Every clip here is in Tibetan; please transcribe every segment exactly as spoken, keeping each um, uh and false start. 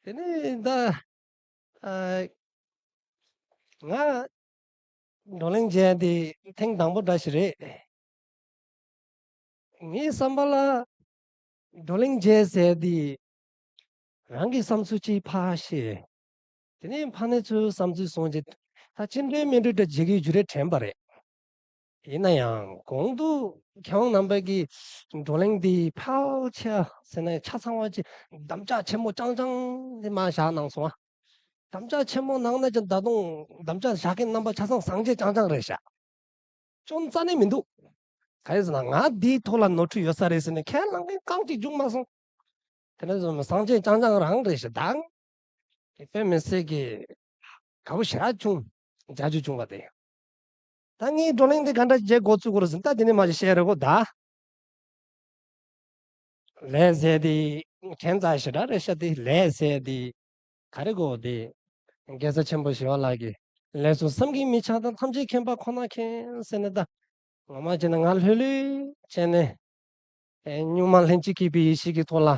དེ་ནས་ད་ཨ་ང་བགྲོ་གླེང་བྱས་ཏེ་ཐེངས་དང་པོ་འདྲ་ཞིག་རེད། ངའི་བསམ་པ་ལ་བགྲོ་གླེང་བྱས་ཟེར་དེ་རང་གི་བསམ་ཚུལ་གཅིག་ཕར་བཤད། དེ་ནས་ཕ་ནས་ཚོའི་བསམ་ཚུལ་གསུངས་རྗེས་ད་ཅི་འདྲའི་མི་འདྲ་འདྲ་བྱེད་ཀྱི་རྒྱུ་རེད་དྲན་པ་རེད། ཡིན་ན་ཡང་གོང་དུ་མཁས་དབང་རྣམ་པ་གིས་བགྲོ་གླེང་འདི་ཕལ་ཆེར་ཟེར་ན་ཆ་ཚང་བ་ཅིག་དམ་བཅའ་ཆེན་མོ་རྐྱང་རྐྱང་འདི་མར་བཞག་གནང་སོང་ཨ། དམ་བཅའ་ཆེན་མོ་གནང་ན་ཅང་ད་དུང་དམ་བཅའ་བཞག་མཁན་རྣམ་པ་ཆ་ཚང་སངས་རྒྱས་རྐྱང་རྐྱང་རེད་ཤག་སྐྱོན་རྩ་ནས་མི་འདུག་གང་ཡིན་ཟེར་ན་ང་འདིའི་ཐོག་ལ་ནོར་འཁྲུལ་ཡོད་ས་རེད་ཟེར་ནས་ཁས་བླངས་མཁན་གང་གཅིག་བྱུང་མ་སོང་། དེ་ནས་བཟུང་སངས་རྒྱས་རྐྱང་རྐྱང་རང་རེད་ཤག་ད། དཔེ་མི་སྲིད་ཀྱི་དགའ་པོ་ཞེ་དྲག་བྱུང་། མཇལ་རྒྱུ་བྱུང་བ་དེ། ད་ངའི་བགྲོ་གླེང་འདི་ག་འདྲ་བྱས་འགོ་ཚུགས་དགོས་རེད་ཟེར་ན་ད་དེ་ནས་མ་གཞི་བཤད་རེད་གོ་ད། ལས་ཟེར་དེ་ཁྱད་མཚར་ཞེ་དྲག་རེད་ཤག་དེ་ལས་ཟེར་དེ་ག་རེ་གོ་དེ། དགེ་རྩ་ཆེན་པོ་ཞི་བ་ལྷ་གིས་ལས་སུ་བསམ་གྱིས་མི་ཁྱབ་དང་ཐམས་ཅད་མཁྱེན་པ་ཁོ་ན་མཁྱེན་ཟེར་ནས་ད། ངོ་མ་བྱས་ན་ང་ལྷོད་ལྷོད་བྱས་ནས། ཨེ་གཉུག་མ་ལྷན་ཅིག་སྐྱེས་པའི་ཡེ་ཤེས་ཀྱི་ཐོག་ལ།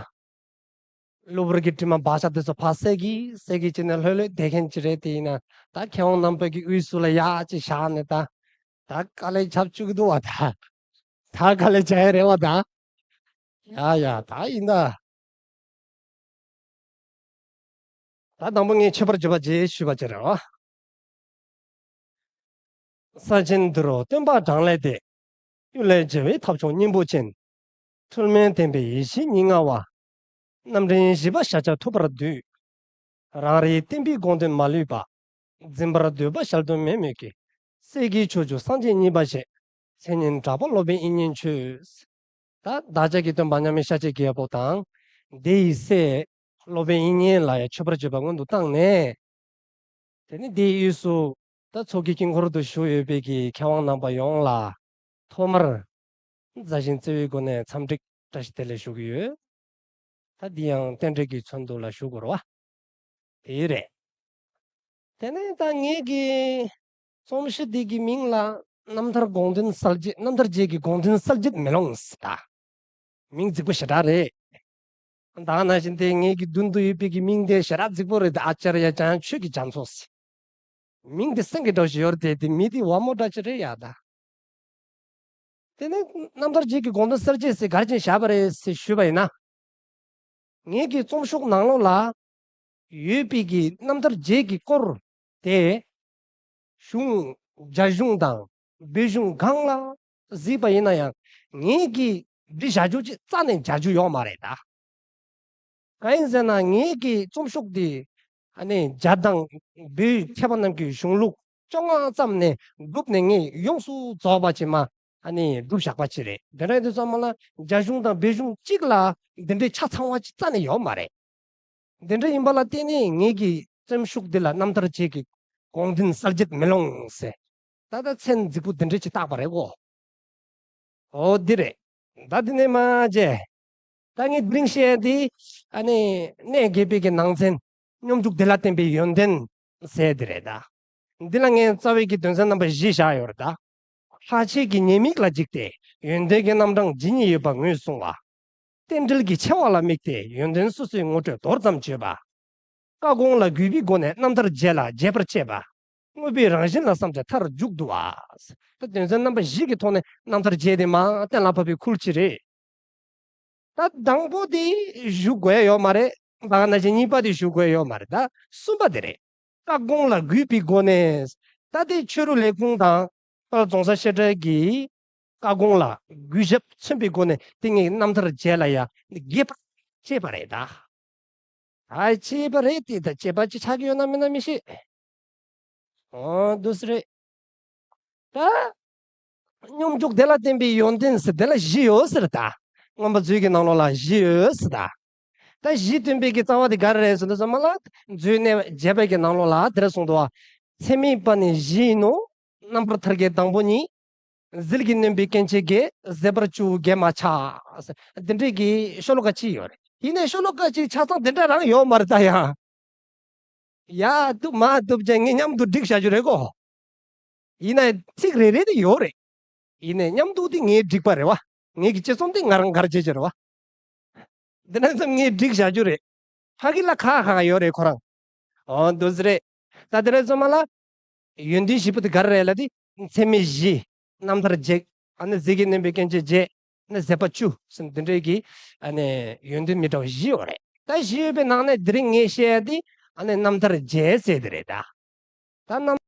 གློ་བུར་གྱི་དྲི་མ་བག་ཆགས་དེ་ཚོ་ཕར་བསལ་གྱིས་བསལ་གྱིས་བྱས་ནས་ལྷོད་ལྷོད་བསྡད་མཁན་ཅིག་རེད་དེ་ཡིན་ན། ད་མཁས་དབང་རྣམ་པ་གི་དབུས་སུ་ལ་ཡག་ཅིག་བཞག་ནས་ད། ད་དཀའ་ལས་ཆགས་བཅུག་གི་འདུག་བ་ད། ད་དཀའ་ལས་བྱ་ཡ་རེད་བ་ད། ཡ་ཡ་ད་ཡིན་ད། ད་དང་པོ་ངས་མཆོད་པར་བརྗོད་པ་རྗེས་ཞུས་པ་ཅིག་རེད་བ། ས་ཆེན་འདི་རུ་སྟོན་པ་གྲངས་ལས་འདས། གཡུལ་ལས་རྒྱལ་བའི་ཐབས་མཆོག་སྙིང་པོ་ཅན། ཐུར་མའི་བསྟན་པའི་ཡེ་ཤེས་ཉིད་མངའ་བ། རྣམ་འདྲེན་བཞི་པ་ཤཱཀྱ་ཐུབ་པར་འདུད། རང་རིག་བསྟན་པའི་དགོངས་དོན་མ་ལུས་པ། འཛིན་པར་འདོད་པ་གཞལ་དོན་མེད་མོད་ཀྱི། སྲས་ཀྱི་ཕྱོགས་བཅུ་སངས་རྒྱས་གཉིས་པ་ཞེས། མཚན་སྙན་གྲགས་པ་སློབ་དཔོན་དབྱིག་གཉེན་མཆོད། ད་བདག་ཅག་གི་སྟོན་པ་མཉམ་མེད་ཤཱཀྱའི་རྒྱལ་པོ་དང་། དེ་ཡི་སྲས་སློབ་དཔོན་དབྱིག་གཉེན་ལ་ཡང་མཆོད་པར་བརྗོད་པ་སྔོན་དུ་བཏང་ནས། དེ་ནས་དེའི་དབུས་སུ་ད་ཚོགས་ཀྱི་དཀྱིལ་འཁོར་དུ་བཞུགས་ཡོད་པའི་གི་མཁས་དབང་རྣམ་པ་ཡོངས་ལ་ཐོག་མར་མཛའ་ཞིང་བརྩེ་བའི་སྒོ་ནས་འཚམས་འདྲི་བཀྲ་ཤིས་བདེ་ལེགས་ཞུ་གི་ཡོད། ད་འདི་ཡང་རྟེན་འབྲེལ་གྱི་ཚུལ་དུ་ལ་ཞུ་དགོས་རེད་བ། དེ་རེད། དེ་ནས་ད་ངེད་ཀྱི་རྩོམ་གཞི་འདི་གི་མིང་ལ་རྣམ་ཐར་དགོངས་དོན་གསལ་བྱེད། རྣམ་ཐར་རྒྱན་གྱི་དགོངས་དོན་གསལ་བྱེད་མེ་ལོང་ཟེར་ད། མིང་རྫིག་པོ་ཞེ་དྲག་རེད། ད་ནང་བཞིན་དེ་ངེད་ཀྱི་མདུན་དུ་ཡོད་པའི་གི་མིང་དེ་ཞེ་དྲག་རྫིག་པོ་རེད་དེ། ཨ་ཙརྱ་འཇམ་དབྱངས་ཆོས་ཀྱི་རྒྱ་མཚོ་ཟེར། མིང་དེ་སེང་གེ་འདྲ་བོ་ཞིག་ཡོད་རེད་དེ། དེ་མི་དེ་ཝ་མོ་འདྲ་ཅིག་རེད་ཡ་ད། དེ་ནས་རྣམ་ཐར་རྒྱན་གྱི་དགོངས་དོན་གསལ་བྱེད་ཟེར་ག་རེ་བྱས་བཞག་པ་རེད་ཟེར་ཞུས་པ་ཡིན་ན། ངེད་ཀྱི་རྩོམ་ཤོག་ནང་ལོགས་ལ་ཡོད་པའི་གི་རྣམ་ཐར་རྒྱན་གྱི་སྐོར་དེ། གཞུང་། རྒྱ་གཞུང་དང་བོད་གཞུང་གང་ལ་གཟིགས་པ་ཡིན་ན་ཡང་ངེད་ཀྱིས་འབྲི་བཞག་རྒྱུ་ཅིག་རྩ་ནས་མཇལ་རྒྱུ་ཡོད་མ་རེད་ད། གང་ཡིན་ཟེར་ན་ངེད་ཀྱི་རྩོམ་ཤོག་འདི་ཨ་ནི་རྒྱ་དང་བོད་མཁས་པ་རྣམས་ཀྱི་གཞུང་ལུགས་བཅོ་ལྔ་ཙམ་ནས་བསྒྲུབས་ནས་ངས་ཡོངས་སུ་རྫོགས་པ་ཅིག་མ་ཨ་ནི་བསྒྲུབས་བཞག་པ་ཅིག་རེད། དེ་འདྲ་ཡིན་དུས་ཙམ་པ་ལ་རྒྱ་གཞུང་དང་བོད་གཞུང་གཅིག་ལ་འདི་འདྲའི་ཆ་ཚང་བ་ཅིག་རྩ་ནས་ཡོད་མ་རེད། འདི་འདྲ་ཡིན་པ་ལ་བརྟེན་ནས་ངེད་ཀྱི་རྩོམ་ཤོག་འདི་ལ་རྣམ་ཐར་རྒྱན་གྱི་དགོངས་དོན་གསལ་བྱེད་མེ་ལོང་ཟེར། ད་ལྟ་མཚན་རྫིག་པོ་འདི་འདྲ་ཅིག་བཏགས་པ་རེད་གོ། འོ་འདི་རེད། ད་འདི་ནས་མ་བྱས། ད་ངས་འདི་རིང་བཤད་ཡ་འདི་ཨ་ནི་གནས་དགེ་བཤེས་ཀྱི་ནང་ཚན་སྙོམས་འཇུག་བདེ་ལ་བརྟེན་པའི་ཡོན་ཏན་ཟེར་འདི་རེད་ད། འདི་ལ་ངས་རྩ་བའི་གི་དོན་ཚན་རྣམ་པ་བཞི་བཞག་ཡོད་རེད་ད། ལྷག་བཅས་ཀྱི་ཉེས་དམིགས་ལ་འཇིགས་ཏེ་ཡོན་ཏན་གྱི་རྣམ་གྲངས་ཇི་སྙེད་ཡོད་པ་ངོས་བཟུང་བ། རྟེན་འབྲེལ་གྱི་ཆེ་བ་ལ་དམིགས་ཏེ་ཡོན་ཏན་སོ་སོའི་ངོ་སྤྲོད་མདོར་ཙམ་བརྗོད་པ། བཀའ་དགོངས་ལ་གུས་པའི་སྒོ་ནས་རྣམ་ཐར་རྒྱན་ལ་རྒྱས་པར་བྱེད་པ། དངོས་པོའི་རང་བཞིན་ལ་བསམ་སྟེ་མཐར་མཇུག་བསྡུ་བ། ད་དོན་ཚན་རྣམ་པ་བཞི་གི་ཐོག་ནས་རྣམ་ཐར་རྒྱན་དེ་མར་གཏན་ལ་ཕབ་པའི་ཁུལ་གཅིག་རེད། ད་དང་པོ་དེ་ཞུ་དགོས་ཡ་ཡོད་མ་རེད། ད་ག་ནང་བཞིན་གཉིས་པ་དེ་ཞུ་དགོས་ཡ་ཡོད་མ་རེད། ད་གསུམ་པ་དེ་རེད། བཀའ་དགོངས་ལ་གུས་པའི་སྒོ་ནས། ད་དེ་ཆོས་རིག་ལས་ཁུངས་དང་། དཔལ་རྫོང་སར་བཤད་གྲྭའི་གི་བཀའ་དགོངས་ལ་གུས་ཞབས་མཚོན་པའི་སྒོ་ནས་དེ་ངས་རྣམ་ཐར་རྒྱན་ལ་ཡ་རྒྱས་པ་བྱས་པ་རེད་ད། ཨ་བྱས་པ་རེད་དེ། ད་བྱས་པ་ཅིག་ཆགས་ཀྱི་ཡོད་ན་མེད་ན་མི་ཤེས། འོ་འདུག་སེ་རེད། ད་སྙོམས་འཇུག་བདེ་ལ་བརྟེན་པའི་ཡོན་ཏན་ཟེར་དེ་ལ་བཞི་ཡོད་ཟེར་ད། མངོན་པ་མཛོད་ཀྱི་ནང་ལོགས་ལ་བཞི་ཡོད་ཟེར་ད། ད་བཞི་སྟོན་པའི་གི་རྩ་བ་དེ་ག་རེ་རེད་ཟེར་དུས་ཙམ་པ་ལ། མཛོད་གནས་བརྒྱད་པའི་གི་ནང་ལོགས་ལ་དེ་འདྲ་གསུངས་འདུག་བ། ཚད་མེད་པ་ནི་བཞི་ཡིན་ནོ། རྣམ་པར་ཐར་གྱི་དང་པོ་ཉིད། ཟིལ་གྱིས་གནོན་པའི་སྐྱེ་མཆེད་བརྒྱད། ཟད་པར་བཅུ་བརྒྱད་མ་ཆགས། འདི་འདྲའི་གི་ཤོ་ལོ་ཀ་གཅིག་ཡོད་རེད། ཡིན་ནའི་ཤོ་ལོ་ཀ་གཅིག་ཆ་ཚང་དེ་འདྲ་རང་ཡོད་མ་རེད་ད་ཡ། ཡ་བཏུབ་མ་བཏུབ་ཅན་ངས་མཉམ་དུ་བསྒྲིགས་བཞག་རྒྱུ་རེད་གོ། ཡིན་ནའི་ཚིག་རེ་རེ་དེ་ཡོད་རེད། ཡིན་ནའི་མཉམ་དུ་དེ་ངས་བསྒྲིགས་པ་རེད་བ། ངེད་ཀྱི་དཔྱད་རྩོམ་དེ་ང་རང་ག་རེ་བྱེད་ཀྱི་རེད་བ། འདི་ནས་བཟུང་ངས་བསྒྲིགས་བཞག་རྒྱུ་རེད། ཕ་གི་ལ་ཁག་ཁག་ཡོད་རེད་ཁོ་རང་། ཨོ་འདུག་ཟེར་རེད། ད་དེ་རེད་ཙམ་མ་ལ། ཡོན་ཏན་བཞི་པོ་དེ་ག་རེ་རེད་ལབ་དུས། ཚད་མེད་བཞི། རྣམ་ཐར་བརྒྱད། ཨ་ནི་གཟུགས་ཀྱིས་བསྣན་པའི་སྐྱེ་མཆེད་བརྒྱད། ཨ་ནི་ཟད་པ་བཅུ་ཟེར་འདི་འདྲའི་གི། ཨ་ནི་ཡོན་ཏན་མི་འདྲ་བ་བཞི་ཡོད་རེད། ད་བཞི་ཡོད་པའི་ནང་ནས་དེ་རིང་ངས་བཤད་ཡ་དེ། ཨ་ནི་རྣམ་ཐར་བརྒྱད་ཟེར་དེ་རེད་ད། ད་རྣམ།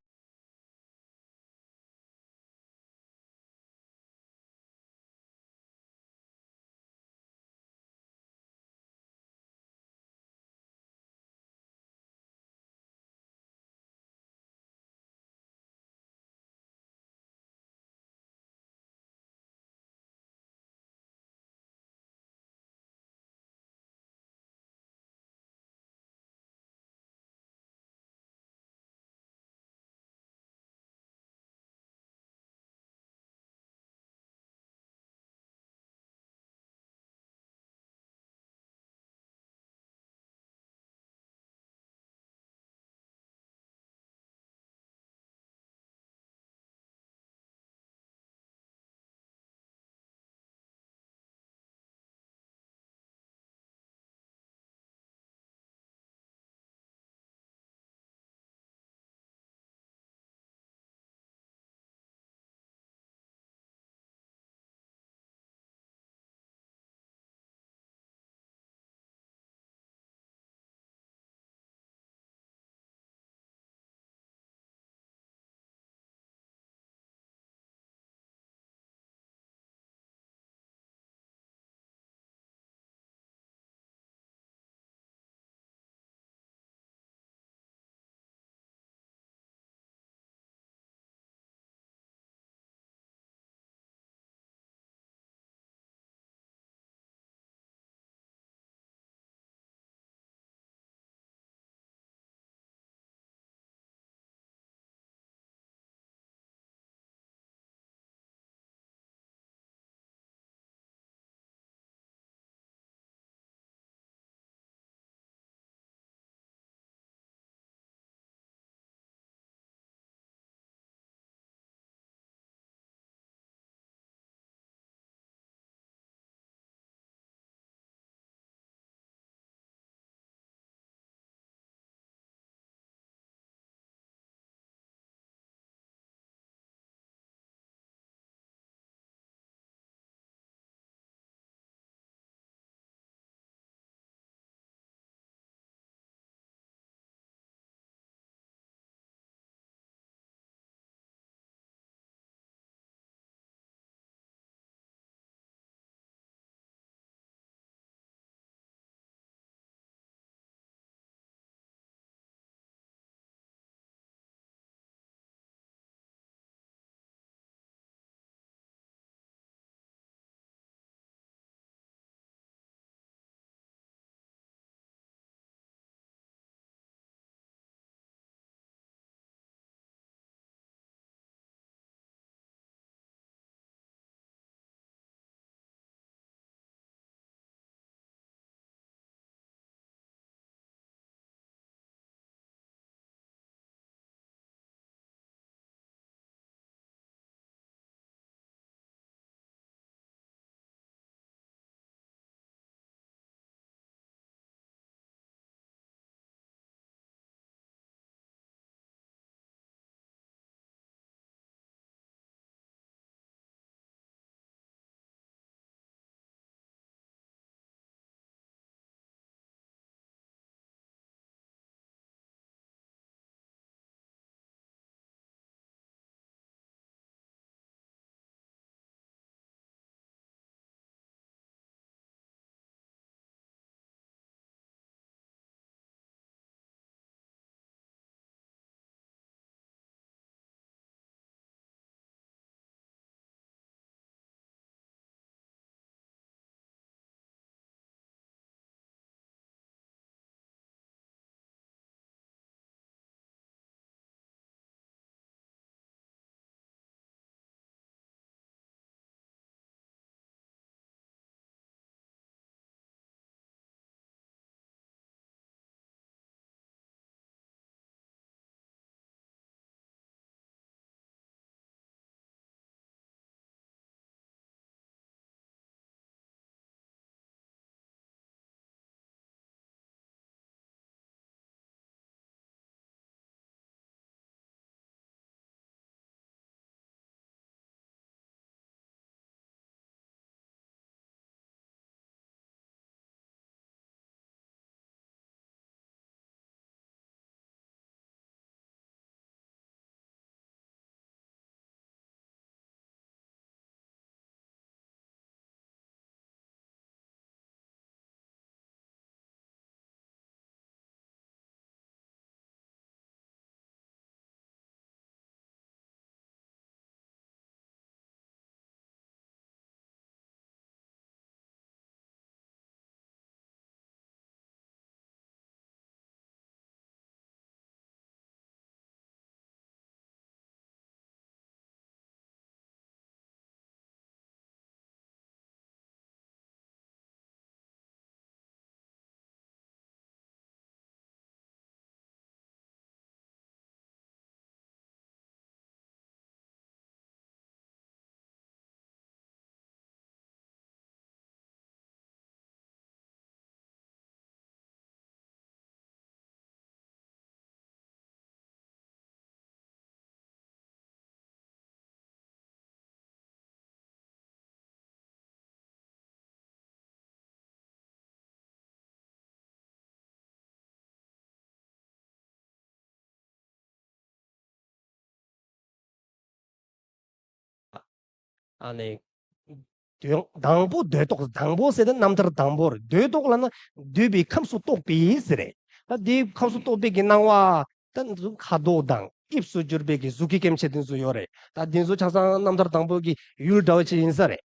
ཨ་ནི། དོན་དང་པོ་འདོད་རྟོག་དང་པོ་ཟེར་ཏེ་རྣམ་ཐར་དང་པོ་རེད། འདོད་རྟོག་ལབ་ན་འདོད་པའི་ཁམས་སུ་གཏོགས་པའི་ཟེར་རེད། ད་འདིའི་ཁམས་སུ་གཏོགས་པའི་གི་སྣང་བ་ད་ཁ་དོག་དང་དབྱིབས་སུ་གྱུར་པའི་གི་གཟུགས་ཀྱི་སྐྱེ་མཆེད་དེ་ཚོ་ཡོད་རེད། ད་འདི་ཚོ་ཆ་ཚང་རྣམ་ཐར་དང་པོ་གི་ཡུལ་འདྲ་བ་ཅིག་ཡིན་ས་རེད།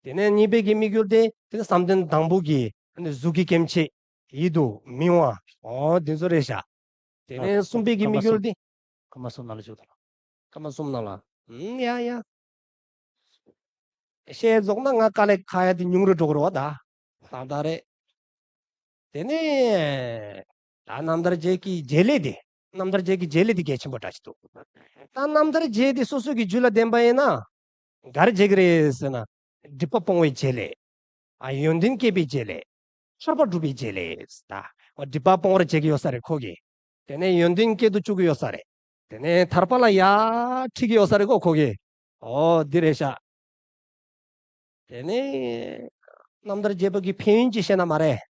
དེ་ནས་གཉིས་པའི་གི་དམིགས་ཡུལ་དེ་དེ་ནས་བསམ་གཏན་དང་པོ་གི་ཨ་ནི་གཟུགས་ཀྱི་སྐྱེ་མཆེད་ཡིད་དུ་མི་འོང་བ། འོ་དེ་ཚོ་རེད་ཤག་དེ་ནས་གསུམ་པའི་གི་དམིགས་ཡུལ་དེ། ཀ་མ་གསུམ་ནང་ལ་བཅུག་དང་། ཀ་མ་གསུམ་ནང་ལ། ཨུམ། ཡ་ཡ། བཤད་རྫོགས་ན་ང་དཀའ་ལས་ཁག་ཡ་དེ་ཉུང་རུ་འགྲོ་གི་རེད་བ་ད། ད་ད་རེད། དེ་ནས་ད་རྣམ་ཐར་རྒྱན་གྱི་བྱེད་ལས་དེ། རྣམ་ཐར་རྒྱན་གྱི་བྱེད་ལས་དེ་གལ་ཆེན་པོ་འདྲ་ཞིག་འདུག་ད་རྣམ་ཐར་རྒྱན་དེ་སོ་སོ་གི་རྒྱུད་ལ་ལྡན་པ་ཡིན་ན། ག་རེ་བྱེད་ཀྱི་རེད་ཟེར་ན། སྒྲིབ་པ་སྤོང་བའི་བྱེད་ལས། ཨ། ཡོན་ཏན་སྐྱེད་པའི་བྱེད་ལས། ཐར་པ་སྒྲུབ་པའི་བྱེད་ལས། ད། སྒྲིབ་པ་སྤོང་བར་བྱེད་ཀྱི་ཡོད་ས་རེད་ཁོ་གིས། དེ་ནས་ཡོན་ཏན་སྐྱེད་དུ་བཅུག་གི་ཡོད་ས་རེད། དེ་ནས་ཐར་པ་ལ་ཡར་ཁྲིད་ཀྱི་ཡོད་ས་རེད་ཁོ་ཁོ་གིས། ཨོ་འདི་རེད་ཤག་དེ་ནས་རྣམ་ཐར་རྒྱན་པ་གི་ཕན་ཡོན་ཅིག་བཤད་ན་མ་རེད།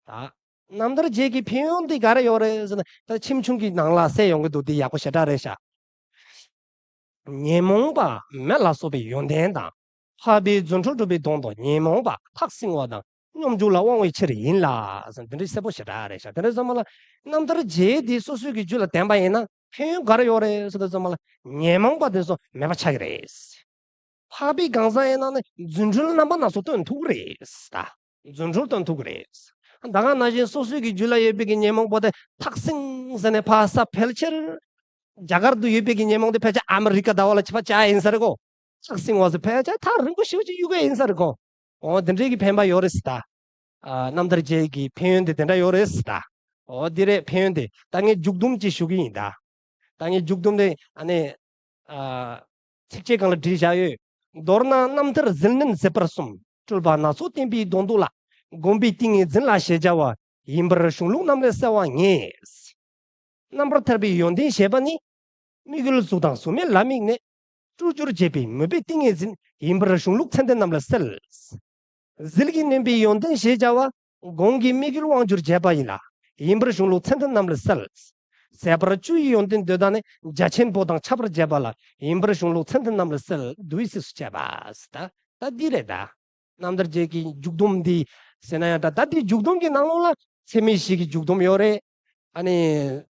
ད། རྣམ་ཐར་རྒྱན་གྱི་ཕན་ཡོན་འདི་ག་རེ་ཡོད་རེད་ཟེར་ན། ད་ཁྱིམ་ཆུང་གི་ནང་ལ་གསལ་ཡོང་གི་འདུག་འདི་ཡག་པོ་ཞེ་དྲག་རེད་ཤག་ཉོན་མོངས་པ་མེ་ལ་སོགས་པའི་ཡོན་ཏན་དང་། འཕགས་པའི་རྫུ་འཕྲུལ་སྒྲུབ་པའི་དོན་དུ་ཉོན་མོངས་པ་ཐག་བསྲིང་བ་དང་སྙོམས་འཇུག་ལ་དབང་བའི་ཕྱིར་ཡིན་ལ། འདི་འདྲའི་གསལ་པོ་ཞེ་དྲག་རེད་ཤག་དེ་འདྲ་ཙམ་པ་ལ་རྣམ་ཐར་རྒྱན་འདི་སོ་སོའི་གི་རྒྱུད་ལ་ལྡན་པ་ཡིན་ན་ཕན་ཡོན་ག་རེ་ཡོད་རེད་ཟེར་དུས་ཙམ་པ་ལ་ཉོན་མོངས་པ་དེ་ཚོ་མེད་པ་ཆགས་ཀྱི་རེད། འཕགས་པའི་གང་ཟག་ཡིན་ན་ནི་རྫུ་འཕྲུལ་རྣམ་པ་སྣ་ཚོགས་སྟོན་ཐུབ་ཀྱི་རེད། ད། རྫུ་འཕྲུལ་སྟོན་ཐུབ་ཀྱི་རེད། ད་ག་ནང་བཞིན་སོ་སོའི་གི་རྒྱུད་ལ་ཡོད་པའི་གི་ཉོན་མོངས་པ་དེ་ཐག་བསྲིང་ཟེར་ནས་ཕར་ས་ཕལ་ཆེར། རྒྱ་གར་དུ་ཡོད་པའི་གི་ཉོན་མོངས་དེ་ཕལ་ཆེར་ཨ་མི་རི་ཀ་ཟླ་བ་ལ་ཆ་ཕ་ཆ་ཡིན་ས་རེད་གོ། ཐག་བསྲིང་བ་ཟེར་ཕལ་ཆེར་ཐག་རིང་པོ་ཞེ་པོ་ཅིག་གཡུག་གི་ཡིན་ས་རེད་གོ། འོ་དེ་འདྲའི་གི་ཕན་པ་ཡོད་རེད་ཟེར་ད། ཨ། རྣམ་ཐར་རྒྱན་གྱི་ཕན་ཡོན་དེ་དེ་འདྲ་ཡོད་རེད་ཟེར་ད། འོ་འདི་རེད་ཕན་ཡོན་དེ། ད་ངས་མཇུག་སྡོམ་ཅིག་ཞུ་གི་ཡིན་ད། ད་ངས་མཇུག་སྡོམ་དེ་ཨ་ནི། ཨ། ཚིགས་བཅད་སྒང་ལ་བྲིས་བཞག་ཡོད། མདོར་ན་རྣམ་ཐར་ཟིལ་གནོན་མཛད་པར་གསུམ། སྤྲུལ་པ་སྣ་ཚོགས་བསྟན་པའི་དོན་དུ་ལ། བསྒོམ་པའི་ཏིང་ངེ་འཛིན་ལ་ཞེས་བྱ་བ། ཡིན་པར་གཞུང་ལུགས་རྣམས་ལས་གསལ་བ་ངེས། རྣམ་པར་ཐར་པའི་ཡོན་ཏན་ཞེས་པ་ནི། དམིགས་ཡུལ་གཟུགས་དང་གཟུགས་མེད་ལ་དམིགས་ནས། སྤྲུལ་བསྒྱུར་བྱེད་པའི་མོས་པའི་ཏིང་ངེ་འཛིན། ཡིན་པར་གཞུང་ལུགས་མཚན་ལྡན་རྣམས་ལས་གསལ། ཟིལ་གྱིས་གནོན་པའི་ཡོན་ཏན་ཞེས་བྱ་བ། གོང་གི་དམིགས་ཡུལ་དབང་བསྒྱུར་བྱས་པ་ཡིན་ལ། ཡིན་པར་གཞུང་ལུགས་མཚན་ལྡན་རྣམས་ལས་གསལ། ཟད་པར་བཅུ་ཡི་ཡོན་ཏན་འདོད་ལྡན་ནི། རྒྱ་ཆེན་པོ་དང་ཁྱབ་པར་བྱེད་པ་ལ། ཡིན་པར་གཞུང་ལུགས་མཚན་ལྡན་རྣམས་ལས་གསལ། འདུལ་བའི་སྲས་སུ་བྱས་པ། ད་ད་འདི་རེད་ད། རྣམ་ཐར་རྒྱན་གྱི་མཇུག་སྡོམ་འདི་ཟེར་ན་ཡང་འདྲ། ད་འདི་མཇུག་སྡོམ་གྱི་ནང་ལོགས་ལ་ཚད་མེད་བཞི་གི་མཇུག་སྡོམ་ཡོད་རེད། ཨ་ནི་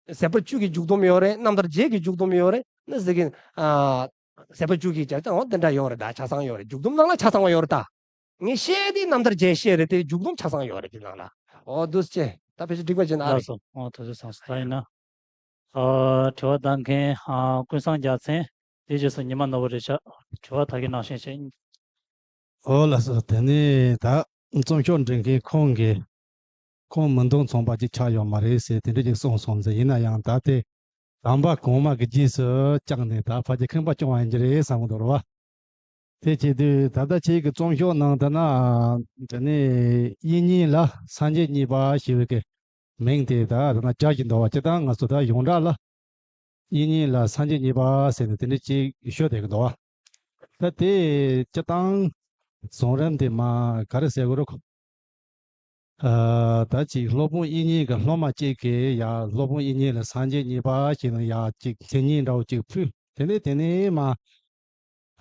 ཟད་པར་བཅུ་གི་མཇུག་སྡོམ་ཡོད་རེད། རྣམ་ཐར་རྒྱན་གྱི་མཇུག་སྡོམ་ཡོད་རེད། ནི་ཟེར་གི། ཨ། ཟད་པར་བཅུ་གི་བྱས་ཙང་འོ་དེ་འདྲ་ཡོད་རེད་ད། ཆ་ཚང་ཡོད་རེད། མཇུག་སྡོམ་ནང་ལ་ཆ་ཚང་བ་ཡོད་རེད་ད། ངས་བཤད་དེ་རྣམ་ཐར་རྒྱན་བཤད་རེད་དེ། མཇུག་སྡོམ་ཆ་ཚང་ཡོད་རེད་དེ་ནང་ལ། འོ་འདུག་སེ་བྱས། ད་ཕལ་ཆེར་འགྲིག་པ་བྱས་ན་ཨ་ལགས་རེད། སོ། འོ་དེ་ཚོ་ཚང་སོང་། ད་ཡིན་ན། ཨ། དྲི་བ་བཏང་མཁན། ཨ། ཀུན་བཟང་རྒྱལ་མཚན། དེའི་རྗེས་སུ་ཉི་མ་ནོར་བུ་རེད་ཤག་དྲི་བ་ད་གིན་གནང་བཞིན་བྱས། འོ་ལགས་སོ། དེ་ནས་ད་རྩོམ་ཤོག་འབྲི་མཁན་ཁོང་གིས། ཁོང་མི་འདང་ཚོང་པ་ཅིག་ཆགས་ཡོད་མ་རེད་ཟེར་དེ་འདྲ་ཅིག་གསུངས་སོང་ཟེར། ཡིན་ན་ཡང་ད་དེ་དམ་པ་གོང་མ་གི་རྗེས་སུ་བཅར་ནས་ད་ཕལ་ཆེར་ཁང་པ་སྐྱོང་བ་ཡིན་གྱི་རེད་བསམ་གི་འདུག་རེད་བ། དེ་བྱེད་དུས་ད་ལྟ་ཁྱེད་ཀྱི་རྩོམ་ཤོག་ནང་དུ་ན། དེ་ནས་དབྱིག་གཉེན་ལ་སངས་རྒྱས་གཉིས་པ་ཞེས་པའི་གི་མིང་དེ་ད་དེ་ན་སྦྱར་གྱི་འདུག་བ། སྤྱིར་བཏང་ང་ཚོ་ད་ཡོངས་གྲགས་ལ་དབྱིག་གཉེན་ལ་སངས་རྒྱས་གཉིས་པ་ཟེར་ནས་དེ་འདྲ་ཅིག་ཤོད་བསྡད་ཀྱི་འདུག་བ། ད་དེ་སྤྱིར་བཏང་གཞུང་ལམ་དེ་མ་ག་རེ་ཟེར་དགོས་རེད་ཁོ། ཨ། ད་ཅིག་སློབ་དཔོན་དབྱིག་གཉེན་གྱི་སློབ་མ་གཅིག་གིས་ཡང་སློབ་དཔོན་དབྱིག་གཉེན་ལ་སངས་རྒྱས་གཉིས་པ་ཞེས་ནས་ཡང་ཅིག་མཚན་ཉིད་འདྲ་བོ་ཅིག་ཕུལ། དེ་ནས་དེ་ནས་མ།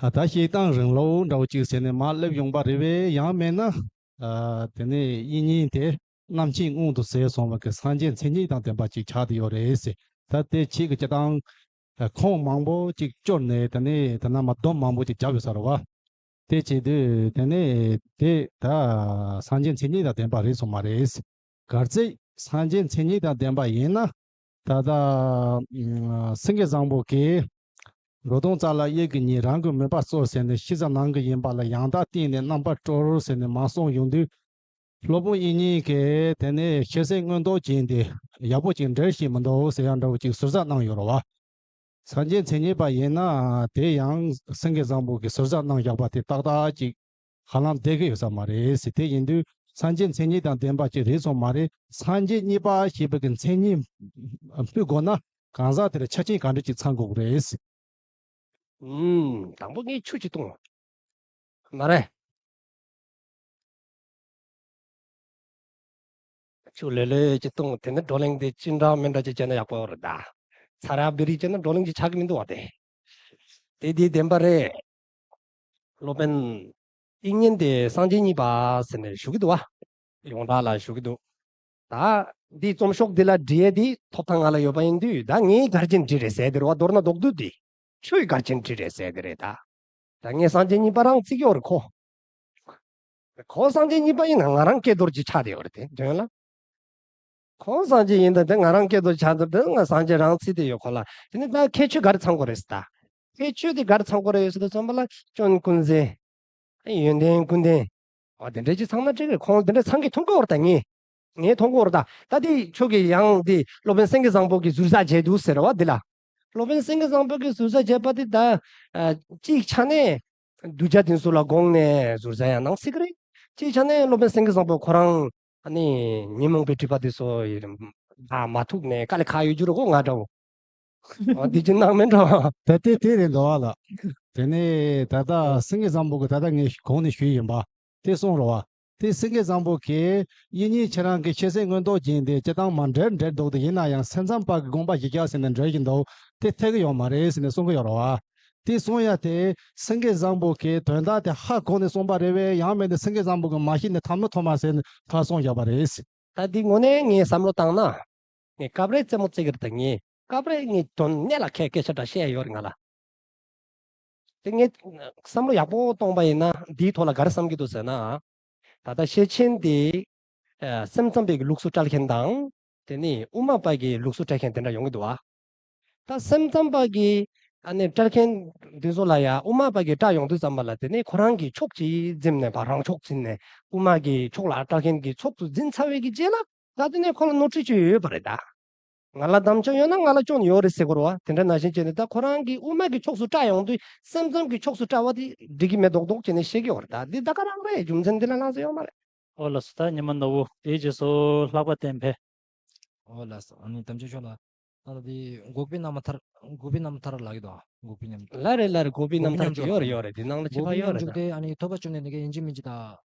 ཨ། ད་བཤད་སྟངས་རིང་ལོ་འདྲ་བོ་ཅིག་ཟེར་ནས་མར་སླེབས་ཡོང་པ་རེད་པས། ཡང་མིན་ན། ཨ། དེ་ནས་དབྱིག་གཉེན་དེ་རྣམ་མཁྱེན་དབང་དུ་ཟེར་སོང་བ་གི་སངས་རྒྱས་མཚན་ཉིད་དང་ལྡན་པ་ཅིག་ཆགས་བསྡད་ཡོད་རེད་ཟེར། ད་དེ་ཁྱེད་ཀྱིས་སྤྱིར་བཏང་ཁུངས་མང་པོ་ཅིག་བསྐྱོར་ནས་དེ་ནས་དེ་ན་མ་སྡོམ་མང་པོ་ཅིག་བརྒྱབ་ཡོད་ས་རེད་བ། དེ་བྱེད་དུས་དེ་ནས་དེ་ད་སངས་རྒྱས་མཚན་ཉིད་དང་ལྡན་པ་རེད་སོང་མ་རེད། གལ་སྲིད་སངས་རྒྱས་མཚན་ཉིད་དང་ལྡན་པ་ཡིན་ན། ད་ལྟ་སེང་གེ་བཟང་པོ་གིས། རོ་སྟོང་རྩ་ལ་དབྱིབས་ཀྱི་ཉིད། རང་གི་མོས་པ་སྩོལ་ཟེར་ནས། ཤེས་བྱ་ནང་གི་ཡིན་པ་ལ་ཡང་དག་བརྟེན་ནས་རྣམ་པར་གྲོལ་ཟེར་ནས་མ་གསུངས་ཡོང་དུས། སློབ་དཔོན་དབྱིག་གཉེན་གྱིས་དེ་ནས་ཤེས་གསལ་མངོན་རྟོགས་ཅན་དེ་ཡག་པོ་ཅིག་འགྲེལ་ཤེས་མི་འདུག་ཟེར་ཡག་འདྲ་བོ་ཅིག་ཟུར་ཟ་གནང་ཡོད་རེད་བ། སངས་རྒྱས་མཚན་ཉིད་པ་ཡིན་ན་དེ་ཡང་སེང་གེ་བཟང་པོ་གིས་ཟུར་ཟ་གནང་བཞག་པ་དེ་ཏག་ཏག་ཅིག་ཧ་ལམ་བསྡད་ཀྱི་ཡོད་ས་མ་རེད་ཟེར། དེ་ཡིན་དུས་སངས་རྒྱས་མཚན་ཉིད་དང་ལྡན་པ་ཅིག་རེད་སོང་མ་རེད། སངས་རྒྱས་གཉིས་པ་ཞེས་པའི་གི་མཚན་ཉིད་ཕུལ་དགོས་ན་གང་ཟག་དེར་ཆ་རྐྱེན་ག་འདྲ་ཅིག་ཚང་དགོས་ཀྱི་རེད། ཨུམ། དང་པོ་ངས་ཆུ་ཅིག་བཏུང་། མ་རེད། ཆུ་ལྷོད་ལྷོད་ཅིག་བཏུང་། དེ་ནས་བགྲོ་གླེང་དེ་ཅི་འདྲ་མི་འདྲ་ཅིག་བྱས་ན་ཡག་པོ་རེད་ད། ཚ་ར་བི་རི་བྱས་ན་བགྲོ་གླེང་ཅིག་ཆགས་ཀྱི་མི་འདུག་བ་དེ། དེ་དེ་བདེན་པ་རེད། སློབ་དཔོན་ཏིང་ངེ་འཛིན་དེ་སངས་རྒྱས་གཉིས་པ་ཟེར་ནས་ཞུ་གི་འདུག་བ། ཡོངས་གྲགས་ལ་ཞུ་གི་འདུག་ད་འདི་རྩོམ་ཤོག་འདི་ལ་འབྲི་ཡས་འདི་ཐོབ་ཐང་ང་ལ་ཡོད་པ་ཡིན་དུས། ད་ངས་ག་རེ་བྱས་ནས་བྲིས་རེད་ཟེར་དེ་རེད་བ། མདོར་ན་རྡོག་རྡོག་འདི་ཁྱོས་ག་རེ་བྱས་ནས་བྲིས་རེད་ཟེར་དེ་རེད་ད། ད་ངས་སངས་རྒྱས་གཉིས་པ་རང་བརྩི་གི་ཡོད་རེད་ཁོ། ཁོ་སངས་རྒྱས་གཉིས་པ་ཡིན་ན་ང་རང་སྐལ་རྡོར་གྱི་ཆ་དེ་ཡོད་རེད་དེ་དོན་ལ། ཁོང་སངས་རྒྱས་ཡིན་ད་དེ་ང་རང་སྐད་དུ་ཆགས་འདུག་དེ་ང་སངས་རྒྱས་རང་ཚིག་དེ་ཡོད་ཁོ་ལ། དེ་ནི་ད་ཁྱད་ཆོས་ག་རེ་ཚང་དགོས་རེད་ཟེར་ད། ཁྱད་ཆོས་དེ་ག་རེ་ཚང་དགོས་རེད་ཟེར་དུས་ཙམ་པ་ལ་སྐྱོན་ཀུན་ཟད། ཡོན་ཏན་ཀུན་ལྡན། འོ་དེ་འདྲ་ཅིག་ཚང་ན་འགྲིག་གི་རེད། ཁོང་དེ་འདྲ་ཚང་གི་མཐོང་གི་ཡོད་རེད་ད་ངས། ངས་མཐོང་གི་ཡོད་རེད་ད། ད་དེ་ཁྱོད་ཀྱི་ཡང་དེ་སློབ་དཔོན་སེང་གེ་བཟང་པོ་གི་ཟུར་ཟ་བྱས་འདུག་ཟེར་བ་འདི་ལ། སློབ་དཔོན་སེང་གེ་བཟང་པོ་གི་ཟུར་ཟ་བྱས་པ་དེ་ད། ཨ། གཅིག་ཆ་ནས་གདུལ་བྱ་དེ་ཚོ་ལ་དགོངས་ནས་ཟུར་ཟ་ཡང་གནང་སྲིད་ཀྱི་རེད། གཅིག་ཆ་ནས་སློབ་དཔོན་སེང་གེ་བཟང་པོ་ཁོ་རང་ཨ་ནི་ཉོན་མོངས་པའི་སྒྲིབ་པ་དེ་ཚོ་ཡི་ད་མ་ཐུག་ནས་དཀའ་ལས་ཁག་ཡོད་རྒྱུ་རེད་གོ། ང་འདྲ་བོ། འོ་དེ་ཅི་གནང་མིན་འགྲོ། ད་དེ་དེ་རེད་འདུག་བ་ལ། དེ་ནས་ད་ལྟ་སེང་གེ་བཟང་པོ་གི་ད་ལྟ་ངས་གོང་ནས་ཞུས་ཡིན་པ། དེ་གསུངས་རོ་བ། དེ་སེང་གེ་བཟང་པོ་གིས་དབྱིག་གཉེན་ཁྱེད་རང་གི་ཤེས་གསལ་མངོན་རྟོགས་ཀྱི་དེ་སྤྱིར་བཏང་མ་འགྲེལ་འགྲེལ་འདུག་དེ་ཡིན་ན་ཡང་སེམས་ཙམ་པ་གི་དགོངས་པ་བཞི་བརྒྱ་ཟེར་ནས་འགྲེལ་གྱི་འདུག་དེ་འཐད་ཀྱི་ཡོད་མ་རེད་ཟེར་ནས་གསུང་གི་ཡོད་རེད་བ། དེ་གསུང་ཡ་དེ་སེང་གེ་བཟང་པོ་གིས་དོན་དག་དེ་ཧ་གོ་ནས་གསུངས་པ་རེད་བས། ཡང་མིན་ཏེ་སེང་གེ་བཟང་པོ་གིས་མ་ཤེས་ནས་ཐ་མ་ཐོ་མ་ཟེར་ནས་ཕར་གསུངས་བཞག་པ་རེད། ད་འདི་དངོས་གནས་ངས་བསམ་བློ་བཏང་ན། ངས་སྐབས་རེ་རྩེད་མོ་རྩེ་གི་རེད་ད། ངས་སྐབས་རེ་ངས་དོན་གནད་ལ་འཁེལ་སྐད་ཆ་འདྲ་བཤད་ཡོད་རེད་ང་ལ། དེ་ངས་བསམ་བློ་ཡག་པོ་གཏོང་པ་ཡིན་ན་འདིའི་ཐོག་ལ་ག་རེ་བསམ་གྱི་འདུག་ཟེར་ན། ད་ལྟ་ཤེར་ཕྱིན་དེ་ཨ་སེམས་ཙམ་པའི་གི་ལུགས་སྲོལ་བཀྲལ་མཁན་དང་། དེ་ནས་དབུ་མ་པ་གི་ལུགས་སྲོལ་བཀྲལ་མཁན་དེ་འདྲ་ཡོང་གི་འདུག་བ། ད་སེམས་ཙམ་པ་གི་ཨ་ནི་བཀྲལ་མཁན་འདི་ཚོ་ལ་ཡ་དབུ་མ་པ་གི་བཀྲལ་ཡོང་དུས་ཙམ་པ་ལ་དེ་ནས་ཁོ་རང་གི་ཕྱོགས་གཅིག་འཛིན་ནས་ཕར་རང་ཕྱོགས་འཛིན་ནས་དབུ་མ་གི་ཕྱོགས་ལ་བཀྲལ་མཁན་གྱི་ཕྱོགས་སུ་འཛིན་ཚར་བའི་གི་རྗེས་ལ་ད་དེ་ནས་ཁོ་ལ་ནོར་འཁྲུལ་ཅིག་ཡོད་པ་རེད་ད། ང་ལ་དམ་བཅའ་ཡོད་ན་ང་ལ་སྐྱོན་ཡོད་རེད་ཟེར་དགོས་རེད་བ། དེ་འདྲ་ནང་བཞིན་བྱས་ནས་ད་ཁོ་རང་གིས་དབུ་མ་གི་ཕྱོགས་སུ་བཀྲལ་ཡོང་དུས་སེམས་ཙམ་གྱི་ཕྱོགས་སུ་བཀྲལ་བ་དེ་འགྲིག་གི་མེད་མདོག་མདོག་བྱས་ནས་བཤད་ཀྱི་ཡོད་རེད་ད། འདི་ད་ག་རང་རེད། རྒྱུ་མཚན་འདི་ལ་ལངས་ས་ཡོད་མ་རེད། ཨོ་ལགས་སོ། ད་ཉི་མ་ནོར་བུ་དེའི་རྗེས་སུ་ལྷག་པ་བསྟན་འཕེལ། ཨོ་ལགས་སོ། ཨ་ནི་དམ་ཆོས་ཤོག་ལ། ད་ལྟ་དེ་འགོག་པའི་རྣམ་ཐར། འགོག་པའི་རྣམ་ཐར་ལབ་ཀྱི་འདུག་འགོག་པའི་རྣམ་ཐར། ལ་རེད་ལ་རེད། འགོག་པའི་རྣམ་ཐར་གྱི་ཡོད་རེད་ཡོད་རེད། དེ་ནང་ལ་ཆད་པ་ཡོད་རེད་ད། འགོག་པའི་རྣམ་འཇུག་དེ་ཨ་ནི་ཐོབ་པ་བཅོམ་ལྡན་འདས་ཀྱིས་ཡིན་གཅིག་མིན་གཅིག་ད་